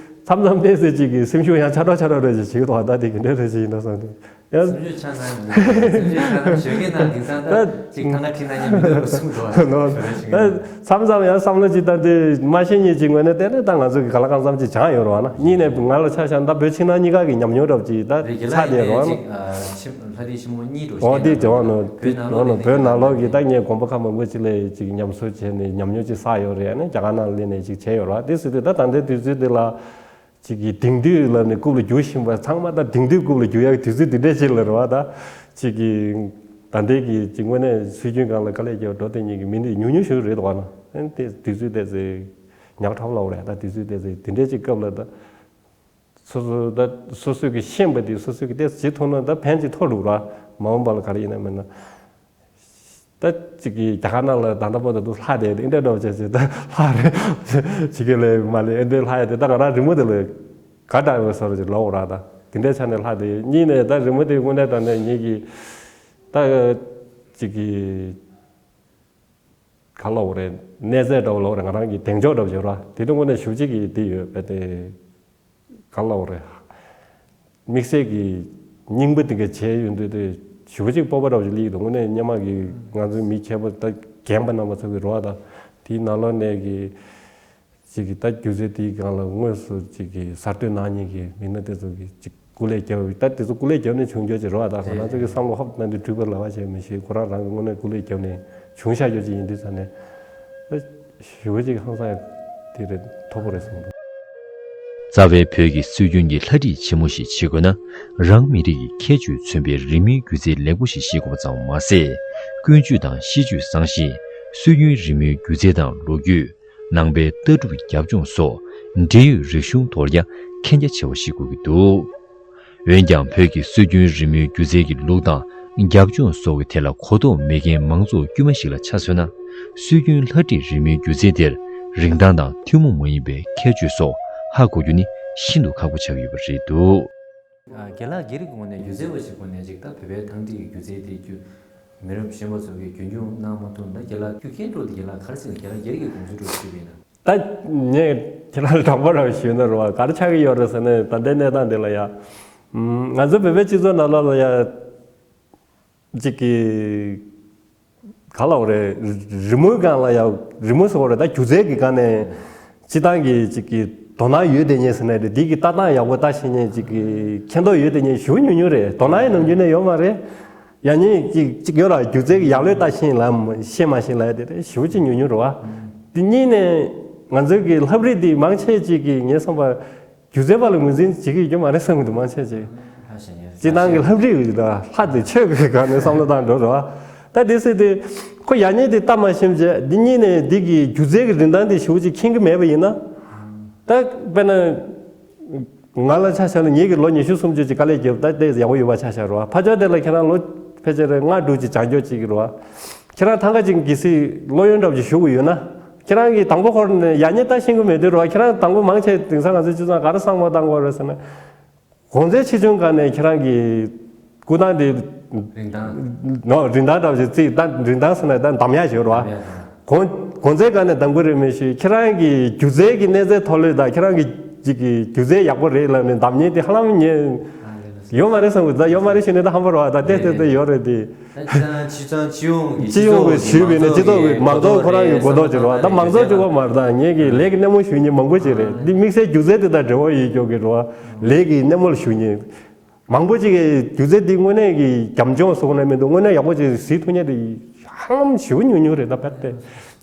མཚམས་མཚམས་ཏོག་ཙམ་ཅིག་གི་སེམས་ཤུགས་ཡང་ཆག་གྲབས་ཆག་གྲབས་རེ་ཞིག་བྱེད་ཀྱི་འདུག་ད་དེ་ག་འདྲ་རེ་ཞིག་ཡིན་ན་བསམ་དུས་ཡང་། སེམས་ཤུགས་ཆག་ན་མི་འདུག་སེམས་ཤུགས་ཆག་ན་ཞོགས་ཀས་ནང་དེང་སང་ད་ད་ཅིག་ཐང་ག་ཁྲིད་ན་ཉན་མི་འདུག་གསུངས་འདུག་ད་མཚམས་མཚམས་ཡང་བསམ་བློ་ཅིག་བཏང་དུས་མ་ཤེས་ཉེས་ཅིག་ངོས་ནས་བལྟས་ན་ད་ང་ཚོ་གི་ག་ལ་གང་འཚམ་ཅིག་སྦྱངས་ཡོད་རེད་བ་ན། གཉིས་ནས་ང་ལ་ཆ་བཞག་ན་ད་བོད་ཕྱི་ནང་གཉིས་ཀ་གི་ཉམས་མྱོང་འདྲ་བོ་ཅིག་ད་རེད། རྒན་ལགས་ཚར་བསྡད་ཡིན་རེད་བ་ན། ཅིག་ཨ་ཕྱི་ལྷ་རིས་ཕྱི་མོ་གཉིས་འགྲོ་ཨོ་དེ་བྱེད་བ་ནོ། བོད་ནང་ལོགས་ནོ་ནོ་ནོ་བོད་ནང་ལོགས་ཀྱི་ད་ངས་དགོན་པ་ཁག་མང་པོ་ཅིག་ལ་ཅིག་ཉམས་གསོ་བྱས་ནས་ཉམས་མྱོང་ཅིག་བསགས་ཡོད་རེད། ཨ་ནི་རྒྱ་གར་ནང་སླེབས་ནས་ཅིག་བྱས་ཡོད་རེད་བ། དེ་ཟེར་དུས་ད་ད་ལྟའི་དུས་ཚོད་འདི་ལ་ཅིག་གི་དེང་དུས་ལ་ནི་རྐུབ་ལ་རྒྱུག་བཞིན་པ་ཚང་མ་ད་དེང་དུས་རྐུབ་ལ་རྒྱུག་ཡག་གི་དུས་ཚོད་འདི་འདྲས་ཅིག་ལ་རེད་བ། ད་ཅིག་གི་ད་ལྟའི་གི་ཅིག་དངོས་གནས་སྲོལ་རྒྱུན་སྒང་ལ་དཀའ་ལས་རྒྱག་འགྲོ་བསྡད་མཁན་གྱི་མི་འདི་ཉུང་ཉུང་ཞིག་རེད་འདུག་བ་ན། ཨ་ནི་དེ་དུས་ཚོད་དེ་ཚེ་ ཉག་ཕྲ་བོ་ལབ་དགོས་རེད། ད་དུས་ཚོད་དེ་ཚོ་དེ་འདྲའི་ཅིག་སྐབས་ལ་ད་སོ་སོ་ད་སོ་སོ་གི་ཤེས་པ་དེ་སོ་སོ་གི་ཏོག་ཙམ་བྱེད་ཐུབ་ན་ད་ཕན་ཅིག་ཐོགས་འདུག་ར། མ་འོངས་པ་ལ་ག་རེ་ཡིན་ན་མིན་ན། ད་ཅིག་གི་རྒྱ་གར་ནང་ལ་ད་ལྟ་བར་དུ་ལྷ་དེ་འདྲ་འདྲ་བྱས་བྱས་ད་ལྷ་རེད་ཅིག་གི་ལས་མ་ལས་འདྲ་ལྷ་ཡ་དེ་ད་ང་རང་རི་མོ་དེ་ལ་ག་འདྲ་བའི་སོར་ཅིག་ལོག་ར། ད་དེ་འདྲའི་ཆ་ནས་ལྷ་དེ་གཉིས་ནས་ད་རི་མོ་དེ་དངོས་གནས་དྲང་གནས་ངེད་ཀྱི་ད་ཅིག་གི་ག་ལབ་དགོས་རེད། གནས་ཚད་འདྲ་བོ་ལབ་དགོས་རེད། ང་རང་གི་གདེང་འཇོག་འདྲ་བོ་ཅིག་ར། དེ་དུས་དངོས་གནས་ཞེ་པོ་ཅིག་གི་དེ་ཡོད་པས་དེ། ག་ལབ་དགོས་རེད། དམིགས་བསལ་གྱི་རྙིང་པ་དེ་ག་བྱས་ཡོང་དུས་དེ་ཞེ་པོ་ཅིག་སྤོབས་པ་འདྲ་བོ་ཅིག་སླེབས་ཀྱི་འདུག་དངོས་གནས་སྔོན་མ་གི་ང་ཚོའི་མི་མཁས་པ་ད་རྒན་པ་རྣམ་པ་ཚོ་གི་རེད་པ། ད་དེའི་ནང་ལོགས་ནས་གི་ཅིག་གི་ད་སྒྱུ་རྩལ་དེའི་སྒང་ལ་དངོས་སུ་ཅིག་གི་གསར་གཏོད་གནང་མཁན་གྱི་མི་སྣ་དེ་ཚོ་གི་ཅིག་སྐུ་ལས་བརྒྱབ་ད་དེ་ཚོ་སྐུ་ལས་བརྒྱབ་ནས་བྱུང་རྒྱུ་ཅིག་རེད་པ། ད་ང་རང་ཚོ་གི་བསམ་བློ་ཧོབ་གནང་དུས་འཁྲུལ་པ་ལབ་པ་བྱས་མི་ཤེས། ཁོ་རང་རང་གི་དངོས་གནས་སྐུ་ལས་བརྒྱབ་ནས་བྱུང་བཞག་རྒྱུ་ཅིག་ཡིན་དུས་ཙང་ནས། ཞེ་པོ་ཅིག་ཧང་སང་དེ་རེད། མཐོ་པོ་རེད་བསམ་འདུག་རྩ་བའི་བོད་ཀྱི་སྲོལ་རྒྱུན་གྱི་ལྷ་བྲིས་ཆེན་མོ་ཞིག་བྱེད་དགོས་ན། རང་མི་རིགས་ཀྱི་ཁྱད་ཆོས་མཚོན་པའི་རི་མོའི་སྒྱུ་རྩལ་ལེགས་པོ་ཞིག་ཤེས་དགོས་པ་ཙམ་མ་ཟད། ཀུན་སྤྱོད་དང་གཤིས་སྤྱོད་བཟང་ཞིང་། སྲོལ་རྒྱུན་རི་མོའི་སྒྱུ་རྩལ་དང་ལོ་རྒྱུས། ནང་པའི་ལྟ་གྲུབ་རྒྱབ་ལྗོངས་སོགས་འབྲེལ་ཡོད་རིག་གཞུང་ཐོག་ཀྱང་མཁྱེན་རྒྱ་ཆེ་བ་ཞིག་དགོས་ཀྱི་འདུག་འོན་ཀྱང་བོད་ཀྱི་སྲོལ་རྒྱུན་རི་མོའི་སྒྱུ་རྩལ་གྱི་ལུགས་དང་རྒྱབ་ལྗོངས་སོགས་ཀྱི་ཐད་ལ་གོ་རྟོགས་མེད་མཁན་མང་ཚོགས་དཀྱུས་མ་ཞིག་ལ་ཆ་མཚོན་ན། སྲོལ་རྒྱུན་ལྷ་བྲིས་རི་མོའི་སྒྱུ་རྩལ་དེར་རིན་ཐང་དང་ཐུན་མོང་མ་ཡིན་པའི་ཁྱད་ཆོས་སོགས་ཧ་གོ་རྒྱུ་ནི་ཤིན་ཏུ་ཁག་པོ་ཆགས་ཀྱི་ཡོད་པ་རེད་འདུག་རྒན་ལགས་སྒེར་གྱི་ངོས་ནས་སྒྱུ་རྩལ་བ་ཞིག་ངོས་ནས་ཅིག་ད་བོད་པའི་ཐང་བྲིས་ཀྱི་སྒྱུ་རྩལ་དེ་བརྒྱུད་མི་རབས་གཞོན་པ་ཚོ་གིས་རྒྱུན་འཁྱོངས་གནང་མ་ཐུབ་ན། རྒན་ལགས་ཁྱོད་མཁྱེན་གྲོལ་དེ་རྒན་ལགས་ག་རེ་ཟེར་ན། རྒན་ལགས་སྒེར་གྱི་དགོངས་ཚུལ་འདྲ་ཞུས་པ་ཡིན་ན། ད་ངས་ཁྱེད་རང་ལ་དྲང་པོ་རང་ཞུས་ན་རེད་པ། ག་རེ་ཆགས་ཀྱི་ཡོད་རེད་ཟེར་ན། ད་ལྟའི་གནས་སྟངས་འདི་ལ་ཡ། ང་ཚོ་བོད་པའི་སྤྱི་ཚོགས་ནང་ལོགས་ལ་ཡ། ཅིག་གི། ག་ལབ་དགོས་རེད། རི་མོའི་སྒང་ལ་ཡ། རི་མོ་ཟེར་བ་རེད། ད་སྒྱུ་རྩལ་གྱི་སྒང་ནས། སྤྱིར་བཏང་གི་ཅིག་གི་དོ་སྣང་ཡོད་བསྡད་མཁན་ཟེར་ན་རེད། འདི་གི་ལྟ་སྟངས་ཡག་པོ་ལྟ་ཤེས་མཁན་ཅིག་གི་མཁྱེན་རྟོགས་ཡོད་བསྡད་མཁན་ཞེ་པོ་ཉུང་ཉུང་རེད། དོ་སྣང་ཡང་ནམ་རྒྱུན་ནས་ཡོད་མ་རེད། ཡང་སྙིང་ཅིག་ཅིག་ཡོད་ར། སྒྱུ་རྩལ་གྱི་ཡག་ལོས་ལྟ་ཤེས་ལ་ཤེས་མ་ཤེས་ལ་ཡ་དེ་རེད། ཞེ་པོ་ཅིག་ཉུང་ཉུང་རེད་པ། དེ་གཉིས་ནས་ང་ཚོའི་གི་ལྷ་བྲིས་འདི་མང་ཆེ་ཅིག་གིས་ངས་བསམ་པ། སྒྱུ་རྩལ་པ་ལ་ངོས་འཛིན་བྱེད་ཀྱི་ཡོད་མ་རེད་བསམ་གྱི་འདུག་མང་ཆེ་ཅིག་ལྷ་ཞེས་ཉེ་སྤྱིར་བཏང་གི་ལྷ་བྲིས་ཡོད་ད། ལྷ་དེ་ཆོས་ཀྱི་སྒང་ནས་བསམ་བློ་བཏང་འགྲོ་རོགས། ད་དེ་སྲིད་དེ་ཁོ་ཡག་ཉེས་དེ་ལྟ་མ་ཤེས་བྱས། འདི་གཉིས་ནས་འདི་གི་སྒྱུ་རྩལ་གྱི་རིན་ཐང་དེ་ཞེ་པོ་ཅིག་མཁྱེན་གྱི་མེད་པ་ཡིན་ན། ད་དཔེར་ན། ང་ལ་ཆ་བཞག་ན་ངེད་ཀྱི་ལོ་ཉི་ཤུ་སུམ་ཅུ་ཅིག་དཀའ་ལས་བརྒྱབ། ད་དེ་ཡག་པོ་ཡོད་པ་ཆ་བཞག་རོགས། ཕར་ཕྱོགས་དེ་ལ་ཁྱེད་རང་ལོ་ཕལ་ཆེར་ལྔ་དྲུག་ཅིག་སྦྱང་འགྱོ་ཅིག་གི་རོགས། ཁྱེད་རང་ཐང་ག་ཅིག་གི་སྲིད་བློ་ཡོན་འདྲ་པོ་ཅིག་ཞུགས་ཀྱི་ཡོད་ན། ཁྱེད་རང་གིས་དང་པོ་ཁོ་ནས་ཡག་ཉེས་ལྟ་ཤེས་ཀྱི་མེད་དུས་རོགས། ཁྱེད་རང་དང་པོ་མང་ཆེ་དེང་སང་ང་ཚོའི་སྤྱི་ཚོགས་ག་རེ་བསམ་བློ་བཏང་དགོས་རེད་ཟེར་ན། གོང་ཚད་ཆེ་ཆུང་སྒང་ནས་ཁྱེད་རང་གི་སྐུ་ཐང་དེ། རིན་ཐང་། ནོ་རིན་ཐང་འདྲ་བོ་ཞིག་བརྩིས། ད་རིན་ཐང་ཟེར་ན་ད་འདམ་ཡག་ཞིག་རེད་པ། གོང་གོང་ཚད་སྒང་ནས་འདམ་གྱི་རེད་མི་ཤེས། ཁྱེད་རང་གི་སྒྱུ་རྩལ་གྱི་གནས་ཚད་མཐོ་ལོས་དང་ཁྱེད་རང་གི་ཅིག་གི་སྒྱུ་རྩལ་ཡག་པོ་རེད་ལབ་ནས་འདམ་མཁན་དེ་ཧ་ལམ་ངས་ཡོད་མ་རེད་བསམ་གི། ད་ཡོད་མ་རེད་ཞུས་ནས་ད་ཧམ་པ་རེད་པ། ད་ཏེ་ཏེ་ཏེ་ཡོད་རེད་དེ། ད་སྤྱིར་བཏང་སྤྱིར་བཏང་སྤྱི་ཡོངས་ཀྱི་སྤྱི་ཡོངས་ཀྱི་ཞུས་པ་ཡིན་ན་སྤྱི་ཚོགས་ཀྱི་མང་ཚོགས་ཁོ་རང་གི་གོ་རྟོགས་ཅིག་རེད་པ། ད་མང་ཚོགས་གཅིག་པོ་མ་རེད། ད་ངེད་ཀྱི་ལས་ཀྱི་སྣེ་མོ་ཞུ་མཁན་མང་པོ་ཅིག་རེད། འདི་དམིགས་བསལ་སྒྱུ་རྩལ་དེ་དང་འབྲེལ་བ་ཡོད་ཀྱོག་གི་རེད་པ། ལས་ཀྱི་སྣེ་མོ་ལ་ཞུགས་མཁན་མང་པོ་ཅིག་གིས་སྒྱུ་རྩལ་འདི་དངོས་གནས་ཀྱི་རྒྱབ་ལྗོངས་སོགས་ནས་མི་འདུག་དངོས་གནས་ཡག་པོ་ཅིག་གཟིགས་ཐུབ་མཁན་དེ་ཧ་ལམ་ཞེ་པོ་ཉུང་ཉུང་རེད། ད་དཔེ་དེ་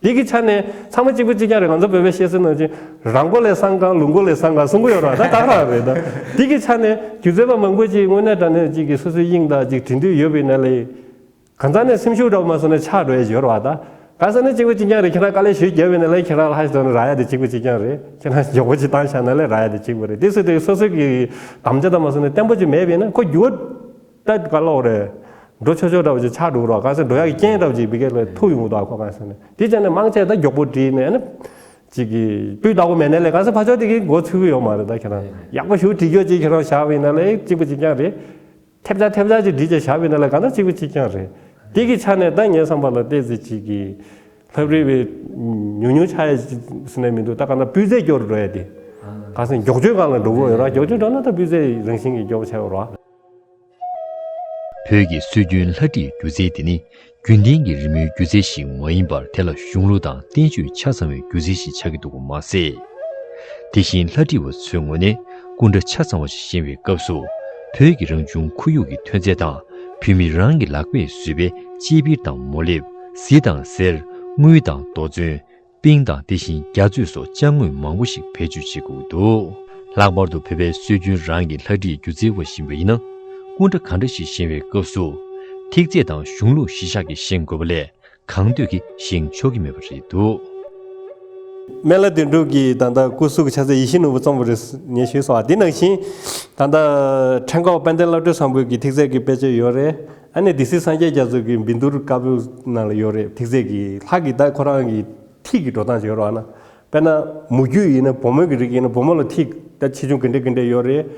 འདི་གི་ཆ་ནས་ཚང་མ་གཅིག་པ་གཅིག་རྐྱང་རེད། ང་ཚོ་བོད་པའི་བཤད་སྲོལ་ནང་བཞིན་རང་མགོ་ལས་བཟང་གང་ལུག་མགོ་ལས་བཟང་གང་གསུང་གི་ཡོད་རེད་པ། ད་ད་རང་རེད། ད་འདི་གི་ཆ་ནས་སྒྱུ་རྩལ་པ་མང་པོ་ཅིག་དངོས་གནས་དྲང་གནས་ཅིག་གིས་སོ་སོའི་དབྱིངས་དང་ཅིག་འབྲེལ་འདོད་ཡོད་པ་ཡིན་ན་ལས། གང་ཟག་ནས་སེམས་ཤུགས་འདྲ་པོ་མ་སོང་ན་ཆག་འགྲོ་ཡ་ཡོད་རེད་པ། ད་ག་ཟེར་ན་གཅིག་པ་གཅིག་རྐྱང་རེད། ཁྱེད་རང་དཀའ་ལས་ཞེ་པོ་བརྒྱབ་པ་ཡིན་ན་ལས་ཁྱེད་རང་ལ་ཧ་ཞིག་ཐོན་ན་རག་ཡ་དེ་གཅིག་པ་གཅིག་རྐྱང་རེད། ཁྱེད་རང་མགྱོགས་པོ་ཅིག་བཏང་བཞག་ན་ལས་རག་ཡ་དེ་གཅིག་པ་རེད། དེ་སྲིད་དུ་སོ་སོ་གི་དམ་བཅའ་དང་མ་སོང་ན་བརྟན་པོ་ཅིག་མེད་པ་ཡིན་ན་ཁོ་འགྱུར་བ་ད་ག་ལབ་དགོས་རེད། འགྲོ་ཆོག་ཆོག་འདྲ་པོ་ཅིག་ཆག་འགྲོ་གི་རེད་པ། ག་ཟེར་འགྲོ་ཡ་གི་རྐྱེན་འདྲ་པོ་ཅིག་བི་གེ་ལ་ཐུག་ཡོང་གི་འདུག་ཁོ་ག་ཟེར་ན་དེ་བྱས་ནས་མང་ཆེ་ད་མགྱོགས་པོ་བྲིས་ནས་ཨ་ནི་ཅིག་གི་སྤུས་དག་པོ་མེད་ན་ལས་ག་ཟེར་ཕར་ཕྱོགས་དེ་གི་མགོ་ཚོད་ཀྱི་ཡོད་མ་རེད། ད་ཁྱེད་རང་ཡག་པོ་ཞེ་པོ་བྲིས་རྒྱུ་ཅིག་ཁྱེད་རང་བཞག་པ་ཡིན་ན་ལས་གཅིག་པ་གཅིག་རྐྱང་རེད། ཐེབས་ཆག་ཐེབས་ཆག་ཅིག་བྲིས་བྱས་བཞག་པ་ཡིན་ན་ལས་གང་ལྟར་གཅིག་པ་གཅིག་རྐྱང་རེད། དེ་གི་ཆ་ནས་ད་ངའི་བསམ་པ་ལ་ཏོག་ཙམ་ཅིག་གི་ལྷ་བྲིས་པའི་ཉུང་ཉུང་ཆགས་ཡ་ཟེར་ནས་མི་འདུག་ད་གང་ལྟར་སྤུས་ཚད་སྐྱོ་རུ་འགྲོ་ཡ་དེ། ག་ཟེར་མགྱོགས་བྱོལ་སྒང་ལ་འགྲོ་གི་ཡོད་རེད་པ། མགྱོགས་བྱོལ་འགྲོ་ན་ད་སྤུས་ཚད་རང་བཞིན་གྱིས་སྐྱོ་པོ་ཆགས་ཡོད་རེད་པ། བོད་ཀྱི་སྲོལ་རྒྱུན་ལྷ་བྲིས་སྒྱུ་རྩལ་འདི་ནི་རྒྱུན་ལྡན་གྱི་རི་མོའི་སྒྱུ་རྩལ་ཞིག་མ་ཡིན་པར། དེ་ལ་གཞུང་ལུགས་དང་བསྟན་བཅོས་ཆ་ཚང་བའི་སྒྱུ་རྩལ་ཞིག་ཆགས་ཀྱི་འདུག་པ་མ་ཟད། དེ་བཞིན་ལྷ་བྲིས་པ་ཚོའི་ངོས་ནས་སྐུ་འདྲ་ཆ་ཚང་བ་ཞིག་བཞེངས་པའི་སྐབས་སུ། བོད་ཀྱི་རང་བྱུང་ཁོར་ཡུག་གི་ཐོན་རྫས་དང་བོད་མི་རང་གི་ལག་པས་བཟོས་པའི་ཅེ་པིར་དང་མོ་ལེབ། གཟི་དང་གསེར། དངུལ་དང་རྡོ་ཚོན། པིང་དང་དེ་བཞིན་རྒྱ་མཚོས་སོགས་ཅ་དངོས་མང་པོ་ཞིག་བེད་སྤྱོད་བྱེད་དགོས་ཀྱི་འདུག་ལྷག་པར་དུ་བོད་པའི་སྲོལ་རྒྱུན་རང་གི་ལྷ་བྲིས་སྒྱུ་རྩལ་བ་ཞིག་ཡིན་པ་ཡིན་ན། སྐུ་འདྲ་ག་འདྲ་ཞིག་བཞེངས་པའི་སྐབས་སུ། ཐིག་ཚད་དང་གཞུང་ལུགས་གཞིར་བཞག་གིས་བཞེངས་དགོས་པ་ལས། གང་འདོད་ཀྱིས་བཞེངས་ཆོག་གི་མེད་པ་རེད་འདུག་སྨན་བླ་དོན་གྲུབ་ཀྱི་ད་ལྟ་སྐུ་གཟུགས་ཀྱི་ཕྱག་མཛོད་ཡིད་བཞིན་ནོར་བུ་རྩོམ་པ་རེད་ངས་ཞུས་སོང་། ཨ་འདི་ནང་བཞིན་ད་ལྟ་ཕྲེང་སྐོར་དཔལ་ལྡན་བློ་གྲོས་བཟང་པོའི་གི་ཐིག་ཚད་ཀྱི་དཔེ་ཆ་ཡོད་རེད། ཨ་ནི་སྡེ་སྲིད་སངས་རྒྱས་རྒྱ་མཚོ་གི་བཻ་ཌཱུརྱ་བཀའ་པོད་ནང་ལ་ཡོད་རེད། ཐིག་ཚད་ཀྱི་ལྷ་གི་ད་ཁོ་རང་གི་ཐིག་གི་འགྲོ་སྟངས་ཅིག་ཡོད་རེད་བ་ན། དཔེར་ན་མོ་རྒྱུད་ཡིན་ན་བུ་མོ་གི་རིགས་ཡིན་ན་བུ་མོ་ལ་ཐིག་ད་ཆེ་ཆུང་ག་འདྲ་ག་འདྲ་ཡོད་རེད།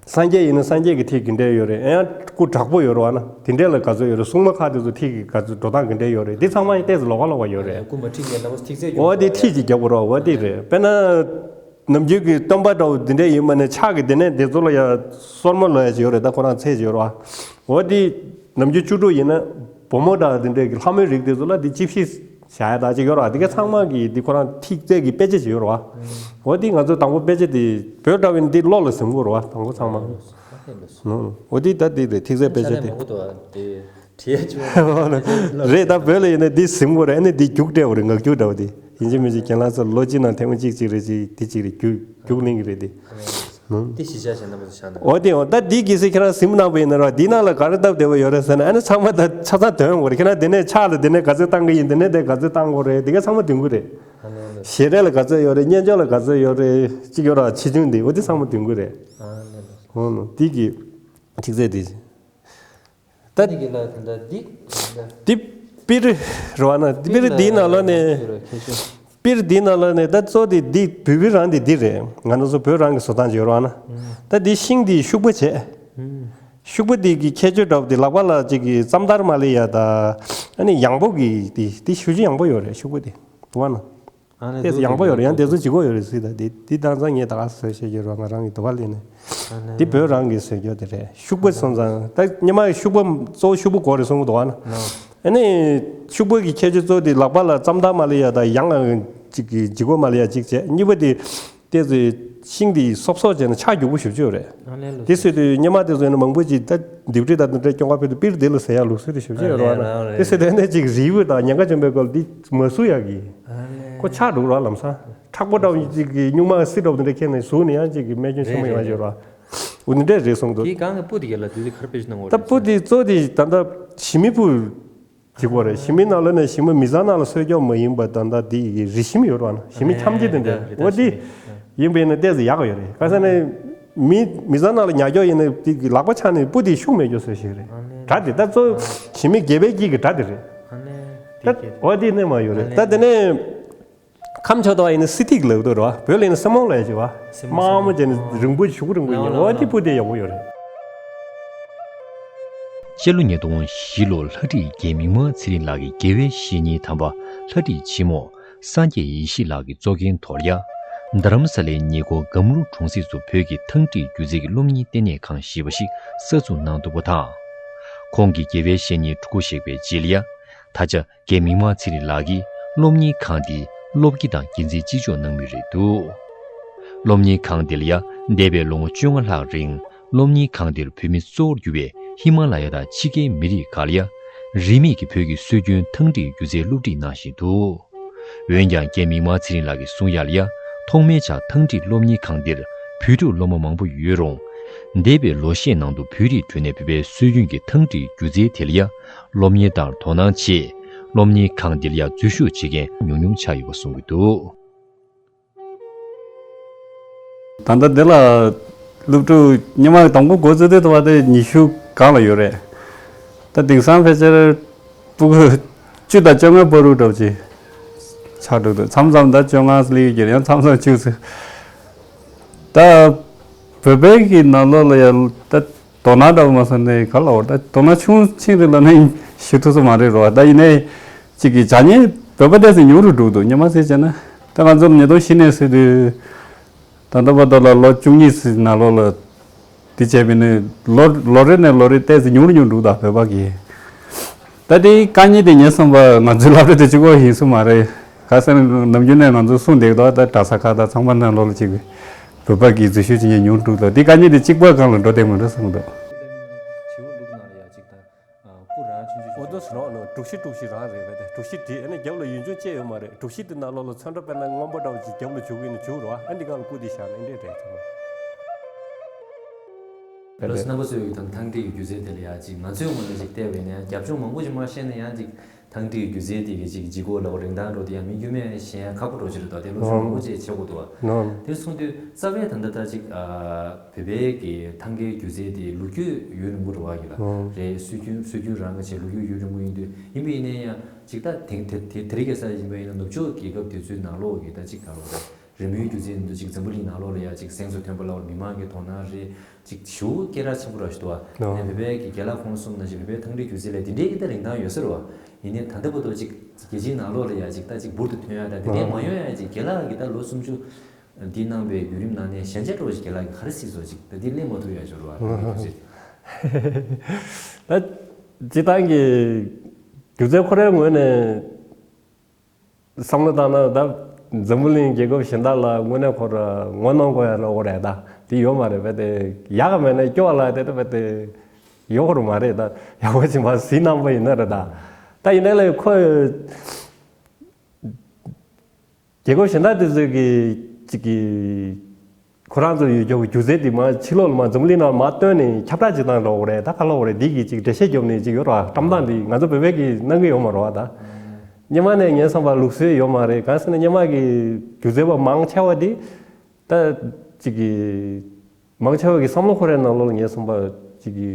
སངས་རྒྱས་ཡིན་ན་སངས་རྒྱས་ཀྱི་ཐིག་ག་འདྲ་ཡོད་རེད། ཡང་སྐུ་དྲག་པོ་ཡོད་རེད་བ་ན་དེ་འདྲ་ལ་ག་ཚོད་ཡོད་རེད། སྲུང་མ་ཁག་དེ་ཚོ་ཐིག་གི་ག་ཚོད་འགྲོ་སྟངས་ག་འདྲ་ཡོད་རེད། འདི་ཚང་མ་ཡང་ཏོག་ཙམ་ལོགས་ཀ་ལོགས་ཀ་ཡོད་རེད། སྐུ་མ་ཁྲིད་མཁན་རྣམ་པ་ཐིག་ཚད་འོ་དེ་ཐིག་ཅིག་རྒྱབ་དགོས་རེད་བ། འོ་དེ་རེད། དཔེར་ན་ནམ་རྒྱུན་གྱི་སྟོན་པ་འདྲ་བོ་འདི་འདྲ་ཡིན་པ་ནས་ཕྱག་གི་དེ་ནས་དེ་ཚོ་ལ་ཡང་སོར་མོ་ལོག་ཡ་ཅིག་ཡོད་རེད། ད་ཁོ་རང་ཚད་ཅིག་ཡོད་རེད་བ། འོ་དེ་ནམ་རྒྱུན་བཅུ་དྲུག་ཡིན་ན་བུ་མོ་འདྲ་དེ་འདྲའི་གི་ལྷ་མོའི་རིགས་དེ་ཚོ་ལ་དེ་ཅི་ཕྱིས་བྱ་ཡ་ད་ཅིག་ཡོད་རེད་བ། དེ་ག་ཚང་མ་གི་དེ་ཁོ་རང་ཐིག་ཚད་ཀྱི་དཔེ་ཆ་ཅིག་ཡོད་རེད་བ། འོ་དེ་ང་ཚོ་དང་པོ་དཔེ་ཆ་དེ་བོད་འདྲ་བོ་ཡིན་ན་དེ་བློ་ལ་ཟིན་དགོས་རེད་བ། དང་པོ་ཚང་མ། འོ་དེ་ད་དེ་རེད། ཐིག་ཚད་དཔེ་ཆ་དེ། རེད། ད་བོད་ལ་ཡིན་ན་འདི་ཟིན་དགོས་རེད། ཨ་ནི་འདི་རྒྱུགས་སྤྲད་དགོས་རེད། ངག་རྒྱུགས་འདྲ་བོ་དེ་ཡིན་གཅིག་མིན་གཅིག་རྒན་ལགས་ཚོ་ལོ་གཅིག་ནང་ཐེངས་མ་གཅིག་གཅིག་རེ་གཅིག་དེ་གཅིག་རེ་རྒྱུགས་རྒྱུགས་ལེན་གྱི་རེད་དེ། འདི་གཞིས་ཆགས་གཞན་དག་པོ་ཚོ་ཆགས་ན། འོ་དེ་འོ་ད་འདི་གལ་སྲིད་ཁྱེད་རང་ཟིན་གནང་པ་ཡིན་ན་ར་འདི་ནང་ལ་ག་རེ་སྟབས་བདེ་བོ་ཡོད་རེད་ཟེར་ན། ཨ་ནི་ཚང་མ་ད་ཆ་ཚང་འདོན་དགོས་རེད། ཁྱེད་རང་འདི་ནས་ཕྱག་ལ་འདི་ནས་ག་ཚོད་བཏང་གི་ཡིན། འདི་ནས་དེ་ག་ཚོད་བཏང་དགོས་རེད། འདི་ག་ཚང་མ་འདོན་དགོས་རེད། ཞལ་རས་ལ་ག་ཚོད་ཡོད་རེད། སྙན་ཅོག་ལ་ག་ཚོད་ཡོད་རེད། གཅིག་ཡོད་ར་ཆེ་ཆུང་འདི་འོ་དེ་ཚང་མ་འདོན་དགོས་རེད། འོ་ནོ་འདི་གི་ཐིག་ཚད་འདི། ད་ནི་གི་ལ་དེ་འདྲ་འདི་འདི་པིར་རེད་བ་ན། པིར་འདིའི་ནང་ལོགས་ནས། ཁྱད་ཆོས། པིར་འདིའི་ནང་ལོགས་ནས་ད་གཙོ་དེ་འདི་བོད་པི་རང་དེ་འདི་རེད། ང་རང་ཚོ་བོད་རང་གི་བཟོ་སྟངས་ཅིག་ཡོད་རེད་བ་ན། ད་འདི་ཤིང་འདི་ཤུག་པ་བྱས། ཤུག་པ་འདི་གི་ཁྱད་ཆོས་འདྲ་བོ་དེ་ལག་པ་ལ་ཅིག་གི་རྩམ་དར་མ་ལི་ཡ་ད། ཨ་ནི་ཡང་པོ་གི་དེ་དེ་ཞུ་ཅི་ཡང་པོ་ཡོད་རེད་ཤུག་པ་དེ། བ་ན། ཨ་ནི་ཏེས་ཡང་པོ་ཡོད་རེད། ཡང་དེ་ཚོ་ལྗིད་ཁོག་ཡོད་རེད་ཟེར། ད་དེ་དེ་དང་ཚང་ངས་ད་ག་བཟོས་བཤད་ཀྱི་རོགས། ང་རང་གི་དུ་བ་ལེན་ནས། དེ་བོད་རང་གི་བཟོས་རྒྱུ་དེ་རེད། ཤུག་པ་སོང་ཙང་ད་སྙེ་མ་ཤུག་པ་གཙོ་བོ་ཤུག་པ་གོ་རེད་གསུང་གི་འདུག་བ་ན། ཨ་ནི་ཤུག་པ་གི་ཁྱད་ཆོས་གཙོ་བོ་དེ་ལག་པ་ལ་རྩམ་དར་མ་ལི་ཡ་ད་ཡང་ཅིག་གི་ལྗིད་ཁོག་མ་ལི་ཡ་ཅིག་བྱས། གཉིས་པ་དེ་ཏེས་ཤིང་དེ་སོབ་སོབ་བྱས་ན་ཆག་རྒྱུག་པོ་ཞུ་ཅི་ཡོད་རེད། དེ་སྲིད་དུ་སྙེ་མ་དེ་ཚོ་ཡིན་ན་མང་པོ་ཅིག་ད་ལྡེབས་བྲིས་ད་དེ་འདྲ་སྐྱོང་ག་ཕེབས་དུས་པིར་དེ་ལ་ཟེར་ཡ་ལུགས་སྲོལ་དེ་ཞུ་ཅི་ཡོད་རེད་བ་ན། དེ་སྲིད་དུ་ཨ་ནི་ཅིག་རིལ་བུ་དང་ཉེན་ཁ་བྱུང་པའི་སྐོར་འདི་མ་ཟུག་ཡག་གི། ཁོ་ཆག་འགྲོ་ར་ལམ་སང་། མཁྲེགས་པོ་འདྲ་བོ་ཅིག་གི་སྨྱུག་མ་སི་འདྲ་བོ་དེ་འདྲ་ཁྱེར་ནས་ཟུག་ནས་ཡང་ཅིག་གི་རྨས་སྐྱོན་ཆེན་མོ་ཡོང་ཡ་ཡོད་ར། འོ་དེ་འདྲ་རེད་གསུངས་འདུག་དེའི་སྒང་གི་སྤུ་དེ་ག་ལ་དུས་ཚོད་ག་རེ་དཔེ་ཆ་གནང་དགོས་རེད། ད་སྤུ་དེ་གཙོ་དེ་ད་ལྟ་ཞི་མི་སྤུ་ཅིག་པོ་རེད། ཞི་མི་ནང་ལོགས་ནས་ཞི་མི་མི་ཚང་ནང་ལ་གསོད་རྒྱུ་མ་ཡིན་པ་ད་ལྟ་དེ་ཡི་རི་ཞི་མི་ཡོད་ར་ན་ཞི་མི་འཁྱམ་ཅི་དེ་འདྲ་འོ་དེ་ཡིན་པ་ཡིན་ན་ཏོག་ཙམ་ཡག་ཡོད་རེད། ག་ས་ནས་མི་མི་ཚང་ནང་ལ་ཉར་རྒྱུ་ཡིན་ན་དེ་གི་ལག་པ་ཆག་ནས་སྤུ་དེ་ཤུགས་མེད་རྒྱུ་བཟོས་ཤིག་རེད། དྲ་དེ་ད་གཙོ་ཞི་མི་སྒལ་པའི་དཀྱིལ་གི་དྲ་དེ་རེད། ད་འོ་དེ་ནས་མ་ཡོད་རེད། ད་དེ་ནས། ཁམས་ཕྱོགས་དུ་བ་ཡིན་ན་སི་ཐིག་ལབ་འདུག་རེད་བ། བོད་ལ་ཡིན་ན་སེ་མོང་ལབ་ཡ་ཅིག་བ། སེ་མོང་། དམར་མོ་བྱས་ནས་རིང་པོ་ཞུགས་རིང་པོ་ཡིན། འོ་དེ་སྤུ་དེ་ཡག་པོ་ཡོད་རེད། སྤྱི་ལོ་ཉིས་སྟོང་བཞི་ལོར་ལྷ་བྲིས་རྒན་མིག་དམར་ཚེ་རིང་ལགས་ཀྱི་དགེ་བའི་བཤེས་གཉེན་དམ་པ་ལྷ་བྲིས་ཆེན་མོ་སངས་རྒྱས་ཡེ་ཤེས་ལགས་ཀྱི་གཙོ་འགན་ཐོག་ལ་ཡ། རྡ་རམ་ས་ལའི་ཉེ་འཁོར་སྒམ་རུ་གྲོང་གསེབ་སུ་བོད་ཀྱི་ཐང་བྲིས་སྒྱུ་རྩལ་གྱི་སློབ་གཉེར་ལྟེ་གནས་ཁང་ཞེས་པ་ཞིག་གསར་འཛུགས་གནང་འདུག་པ་དང་། ཁོང་གིས་དགེ་བའི་བཤེས་གཉེན་དྲུག་པོ་བཞེངས་པའི་རྗེས་ལ་ཡ། ད་ཆ། རྒན་མིག་དམར་ཚེ་རིང་ལགས་ཀྱིས་སློབ་གཉེར་ཁང་འདི་སློབ་དགེ་དང་དགེ་མཚན་གཅིག་ལྕོགས་གནང་མུས་རེད་འདུག་སློབ་གཉེར་ཁང་འདི་ལ་ཡང་འདས་པའི་ལོ་ངོ་བཅོ་ལྔ་ལྷག་རིང་སློབ་གཉེར་ཁང་འདིར་བོད་མི་གཙོ་བོར་གྱུར་པའི་ཧི་མ་ལ་ཡ་དང་ཕྱི་རྒྱལ་མི་རིགས་ཁག་ལ་ཡང་རིས་མེད་ཀྱི་བོད་ཀྱི་སྲོལ་རྒྱུན་ཐང་བྲིས་སྒྱུ་རྩལ་སློབ་ཁྲིད་གནང་བཞིན་འདུག་འོན་ཀྱང་རྒན་མིག་དམར་ཚེ་རིང་ལགས་ཀྱིས་གསུང་ཡག་ལ་ཡང་ཐོག་མའི་ཆར་ཐང་བྲིས་སློབ་གཉེར་ཁང་འདིར་བོད་ཕྲུག་སློབ་མ་མང་པོ་ཡོད་རུང་། འདས་པའི་ལོ་ཤས་ནང་དུ་བོད་རིགས་ཁྲོད་ནས་བོད་པའི་སྲོལ་རྒྱུན་གྱི་ཐང་བྲིས་སྒྱུ་རྩལ་དེ་ལ་ཡང་སློབ་གཉེར་དང་དོ་སྣང་ཆེད། སློབ་གཉེར་ཁང་འདི་ལ་ཡང་འཛུལ་ཞུགས་བྱེད་མཁན་ཉུང་ཉུང་ཆགས་ཡོད་པ་གསུངས་ཀྱི་འདུག་ད་ལྟ་འདི་ལ་སློབ་ཕྲུག་སྔོན་མ་དང་པོ་འགོ་བཙུགས་དུས་དུ་བ་དེ་ཉི་ཤུ་སྒང་ལ་ཡོད་རེད། ད་དེང་སང་ཕལ་ཆེར་སྤུ་གུ་བཅུ་དང་བཅོ་ལྔ་བར་དུ་འགྲོ་ཅིག་ཆགས་འགྲོ་འདུག་མཚམས་མཚམས་ད་བཅོ་ལྔ་སླེབས་ཀྱི་ཡོད་རེད། ཡང་མཚམས་མཚམས་བཅུ་ཚོད། ད་བོད་པའི་གི་ནང་ལོགས་ལ་ཡང་ད་དོ་སྣང་འདྲ་བོ་མ་སོང་ནས་ག་ལ་བར་ད་དོ་སྣང་ཆུང་ཆེན་རེ་ལ་ནི་ཞུ་ཐུབ་ས་མ་རེད་རོ། ད་ཡིན་ནའི་གཅིག་གི་བྱ་ཉེས་བོད་པ་ཏོག་ཙམ་ཉུང་རུ་འགྲོ་འདུག་སྔོན་མ་ཟེར་བྱས་ན་ད་ང་ཚོ་ཉིས་སྟོང་བཞི་ནས་ཟེར་དུས་ད་ལྟ་བར་དུ་ལ་ལོ་བཅུ་གཉིས་ནང་ལོགས་ལ་དེ་བྱས་པས་ནི་ལོ་ལོ་རེ་ནས་ལོ་རེ་ཏོག་ཙམ་ཉུང་རུ་ཉུང་རུ་འགྲོ་འདུག་བོད་པ་གི། ད་དེའི་དཀའ་ངལ་དེ་ངས་བསམ་པ་ང་ཚོའི་སློབ་གྲྭ་དེ་གཅིག་པོ་ཡིན་ས་མ་རེད། ག་ཟེར་ན་ནམ་རྒྱུན་ནས་ང་ཚོ་གསུང་བསྡད་ཀྱི་འདུག་ད་གྲྭ་ས་ཁག་དང་ཚང་མ་ནང་ལོགས་ལ་གཅིག་པའི་བོད་པ་གི་འཛུལ་ཞུགས་བྱེད་མཁན་ཉུང་དུ་འདུག་དེ་དཀའ་ངལ་དེ་གཅིག་པོའི་སྒང་ལ་འགྲོ་བསྡད་མི་འདུག་བསམ་གྱི་འདུག་འོ་དོ་སུ་རང་ནོ་གྲུ་བཞི་གྲུ་བཞི་རང་རེད་བས་ཏེ། གྲུ་བཞི་བྲིས་ཨ་ནི་རྒྱབ་ལ་ཡུལ་ལྗོངས་བཅས་ཡོད་མ་རེད། གྲུ་བཞི་དེ་ནང་ལོགས་ལ་ཚོན་ཁྲ་དཔེར་ན་སྔོན་པོ་འདྲ་བོ་ཅིག་རྒྱབ་ལ་བྱུག་གིན་ནི་བྱུག་རོ། ཨ་འདི་སྒང་ལ་སྐུ་དེ་བཞག་ན་འདི་འདྲས་རེད་ཚང་མ། ལོ་སྣ་པ་ཚོའི་དང་ཐང་ཏི་ཡི་སྒྱུ་རྩལ་དེ་ལ་ཡ་ཅིག་ང་ཚོའི་ངོས་ནས་ཅིག་བལྟས་པས་ན་ཡང་རྒྱབ་ལྗོངས་མང་པོ་ཅིག་མ་ཤེས་ན་ཡང་ཅིག་ ཐང་ཁྲིའི་སྒྱུ་རྩལ་དེ་གི་ཅིག་ལྗིད་ཁོག་ལ་རིན་ཐང་འགྲོ་དེ་ཡང་མི་རྒྱུས་མེད་ཞེན་ཡང་ཁག་པོ་འགྲོ་ཅིག་རེད་དོ། དེ་ལོ་ཟུང་ཨང་མང་པོ་ཅིག་བྱེད་དགོས་འདུག་བ། ནོ། དེ་སོང་དུས་རྩ་བའི་ད་ལྟ་ད་ཅིག་ཨ་བོད་པའི་གི་ཐང་ཁའི་སྒྱུ་རྩལ་དེ་ལོ་རྒྱུས་ཡུན་རིང་པོ་རེད་བ་གི་ལ། ཨང་། རེད། སྲོལ་རྒྱུན་སྲོལ་རྒྱུན་རང་གི་བྱས་ལོ་རྒྱུས་ཡུན་རིང་པོ་ཡིན་དུས་ཡིན་པ་ཡིན་ན་ཡང་ཅིག་ད་དེང་དེ་དེ་དེ་རིང་ཁ་སང་ཡིན་པ་ཡིན་ན་ནུབ་ཕྱོགས་རྒྱལ་ཁབ་དེ་ཚོའི་ནང་ལོགས་གི་ད་ཅིག་ག་ལོ་རེད། རི་མོའི་སྒྱུ་རྩལ་འདི་ཚོ་ཅིག་འཛམ་བུ་གླིང་ནང་ལོགས་ལ་ཡ་ཅིག་གཟེངས་སུ་ཐོན་པ་ལ་མི་མང་གི་དོ་སྣང་རེད། ཅིག་ཞེ་པོ་སྐད་གྲགས་ཆེན་པོ་ར་ཞིག་འདུག་བ། ཨོ། ནས་བོད་པའི་གི་རྒན་ལགས་ཁོང་གསུངས་ནང་བཞིན་བོད་པའི་ཐང་ཁྲིད་སྒྱུ་རྩལ་ལ་དེ་འདྲའི་གི་ད་རིན་ཐང་ཡོད་ས་རེད་བ། ཡིན་ནའི་ད་ལྟ་བར་དུ་ཅིག་རྒྱལ་སྤྱིའི་ནང་ལོགས་ལ་ཡ་ཅིག་ད་ཅིག་འབུར་དུ་ཐོན་ཡ་ད་དེ་འདྲའི་མ་ཡོང་ཡ་ཅིག་རྒན་ལགས་ཀྱི་ད་ལོ་སུམ་ཅུ་འདི་གནང་བའི་བརྒྱུད་རིམ་ནང་ནས་ཞན་ཆ་འདྲ་བོ་ཅིག་རྒན་ལགས་ཀྱིས་ག་རེ་གཟིགས་སོང་ཅིག་ད་འདི་གླེང་མ་ཐུབ་ཡ་ཅིག་རེད་བ། ད་ལྟ་བར་དུ་ཅིག་ད་སྤྱིར་བཏང་གི་སྒྱུ་རྩལ་ཁོ་རའི་ངོས་ནས། བསམ་བློ་བཏང་ན་ད་འཛམ་བུ་གླིང་རྒྱལ་ཁབ་གཞན་དག་ལ་དངོས་གནས་ཁོ་ར་ངོ་གནོང་དགོས་ཡ་ལ་འོ་རེད་ད། དེ་ཡོད་མ་རེད་པས། དེ་ཡག་ག་མེད་ན་སྐྱོ་བ་ལ་དེ་ད་པས་དེ་ཡོད་ཁོ་ར་མ་རེད་ད། ཡག་པོ་ཅིག་མ་གཟིགས་གནང་པ་ཡིན་ན་རེད་ད། ད་ཡིན་ནའི་ལས་ཁོ་རྒྱལ་ཁབ་གཞན་དག་དེ་ཚོས་ཀྱི་ཅིག་གི་ཁོ་རང་ཚོ་ཡོད་རྒྱུ་གི་སྒྱུ་རྩལ་དེ་མར་ཕྱི་ལོགས་ལ་མར་འཛམ་བུ་གླིང་ནང་མར་བཏོན་ནས་ཁྱབ་བསྒྲགས་ཅིག་བཏང་འགྲོ་གི་རེད། ད་ག་ལབ་དགོས་རེད། འདི་གི་ཅིག་འགྲེལ་བཤད་རྒྱོབ་ནས་ཅིག་ཡོད་རེད་བ། བཀྲམ་སྟངས་འདི་ང་ཚོ་བོད་པའི་གི་གནང་གི་ཡོད་མ་རེད་བ། ད་སྔོན་མ་ནས་ངས་བསམ་པ་ལུགས་སྲོལ་ཡོད་མ་རེད། གང་ཟེར་ན་སྔོན་མ་གི་སྒྱུ་རྩལ་པ་མང་ཆེ་བ་འདི་ད་ཅིག་གི་མང་ཆེ་བ་གི་བསམ་བློ་ཁོ་རའི་ནང་ལོགས་ལ་ངས་བསམ་པ་ཅིག་གི་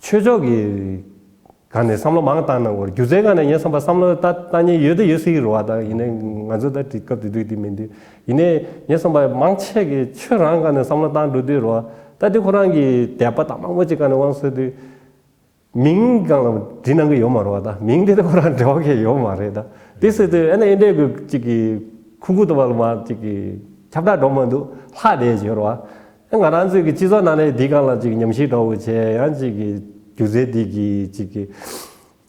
ཆོས་ཕྱོགས་ཀྱི་སྒང་ནས་བསམ་བློ་མང་བཏང་གནང་དགོས་རེད། སྒྱུ་རྩལ་སྒང་ནས་ངས་བསམ་པ་བསམ་བློ་ལྟ་ལྟ་མཁན་ཡོད་དེ་ཡོད་སྲིད་ཀྱི་རེད་བ། ད་ཡིན་ནའི་ང་ཚོ་ད་དེ་སྐབས་དེ་དུས་དེ་མིན་དུས་ཡིན་ནའི་ངས་བསམ་པ་མང་ཆེ་གིས་ཆོས་རང་སྒང་ནས་བསམ་བློ་བཏང་འགྲོ་དུས་རེད་བ། ད་དེ་ཁོ་རང་གི་དད་པ་དང་མང་པོ་ཅིག་སྒང་ནས་དབང་གསོས་དུས་མིང་སྒང་ལ་བྲིས་གནང་གི་ཡོད་མ་རེད་བ། ད་མིང་དེ་ད་ཁོ་རང་འབྲེལ་བ་གང་ཡང་ཡོད་མ་རེད། ད་དེ་ཟེར་དུས་ཨ་ནི་ཨེ་འདྲའི་གི་ཅིག་གི་ཁུ་ཁུ་ཏོ་བ་ལ་མ་ཅིག་གི་ཁྱབ་བསྒྲགས་འགྲོ་མ་འདུག་ལྷག་བསྡད་ཡོད་རེད་བ། ང་རང་ཚོའི་གི་སྤྱི་ཚོགས་ནང་ནས་འདི་སྒང་ལ་ཅིག་ཉམས་ཞིབ་འདྲ་བོ་བྱས་ཡང་ཅིག་གི་སྒྱུ་རྩལ་འདི་གི་ཅིག་གི་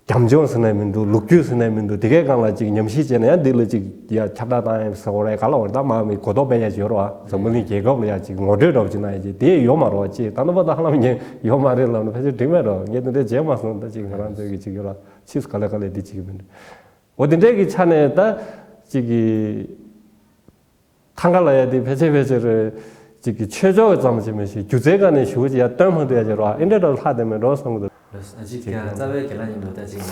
རྒྱབ་ལྗོངས་ཟེར་ན་མི་འདུག་ལོ་རྒྱུས་ཟེར་ན་མི་འདུག་དེ་གའི་སྒང་ལ་ཅིག་ཉམས་ཞིབ་བྱས་ན་ཡང་འདི་ལ་ཅིག་ཡ་ཁྱབ་བསྒྲགས་བཏང་ཡ་ཟེར་བ་རེད། ག་ལ་བར་ད་མ་མི་གོ་རྟོགས་སྤེལ་ཡ་ཅིག་ཡོད་རེད་བ། འཛམ་བུ་གླིང་རྒྱལ་ཁབ་ལ་ཡ་ཅིག་ངོ་སྤྲོད་འདྲ་བོ་ཅིག་གནང་ཡ་ཅིག་དེ་ཡོད་མ་རེད་བ། ཅིག་ད་ནི་བ་ད་ཧ་ལམ་ངས་ཡོད་མ་རེད་ལབ་ན་ཕལ་ཆེར་འགྲིག་མེད་རེད་བ། ངས་དེ་འདྲ་བྱས་མ་སོང་། ད་ཅིག་ང་རང་ཚོའི་གི་ཅིག་ཡོད་ར་ཕྱིས་སུ་ག་ལེ་ག་ལེ་འདི་ཅིག་མི་འདུག་འོ་དེ་འདྲའི་གི་ཆ་ནས་ད་ཅིག་གི་ཐང་ག་ལ་ཡ་དེ་ཕལ་ཆེར་ཕལ་ཆེར་ཅིག་གི་ཆོས་ཕྱོགས་ཀྱི་ཙམ་ཞིག་མིན་ཞིང་སྒྱུ་རྩལ་སྒང་ནས་ཞུ་ཅིག་ཡ་སྟོན་མ་ཐུབ་ཡ་ཅིག་རེད་བ། ཨེ་འདྲ་འདྲ་ལྷག་བསྡད་མེད་འགྲོ་བསམ་གི་འདུག་ལགས་སོ། ཨ་ཅིག་ཀྱང་རྩ་བའི་རྒན་ལགས་ཡིན་འདུག་ད་ཅིག་ང་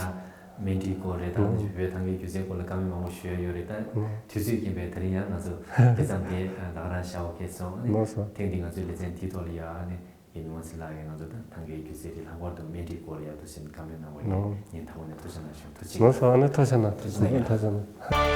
སྨན་ཁྲིད་སྐོར་རེད། ད་ཨ་ནི་བོད་ཐང་གའི་སྒྱུ་རྩལ་སྐོར་ལ་བཀའ་མོལ་མང་པོ་ཞུ་ཡ་ཡོད་རེད། ད་དུས་ཚོད་ཀྱིས་པས་དེ་རིང་ཡང་ང་ཚོ་དེ་ཙམ་གྱིས་ད་ག་རང་བྱ་བ་གལ་སོང་། ཨ་ནི་ལགས་སོ། ཐེངས་འདི་ང་ཚོའི་ལེ་ཚན་འདིའི་ཐོག་ལ་ཡ་ཨ་ནི་ཡིན་ནོ་ཟེར་ལགས་ཀྱིས་ང་ཚོ་ད་ཐང་གའི་སྒྱུ་རྩལ་གྱི་ལྷག་པར་དུ་སྨན་ཁྲིད་སྐོར་ལ་ཡ་ཐུགས་ཆེན་བཀའ་མོལ་གནང་བ་ཡིན། ལགས། ངས་མཐའ་འཁོར་ནས་ཐུགས་རྗེ་གནང་ཞུ། ཐུགས་རྗེ་ཆེ། ལགས་སོ། ཨ་ནི་ཐུགས་རྗེ་གནང་། ཐུགས་རྗེ་གནང་། ཐུགས་རྗེ་གནང་།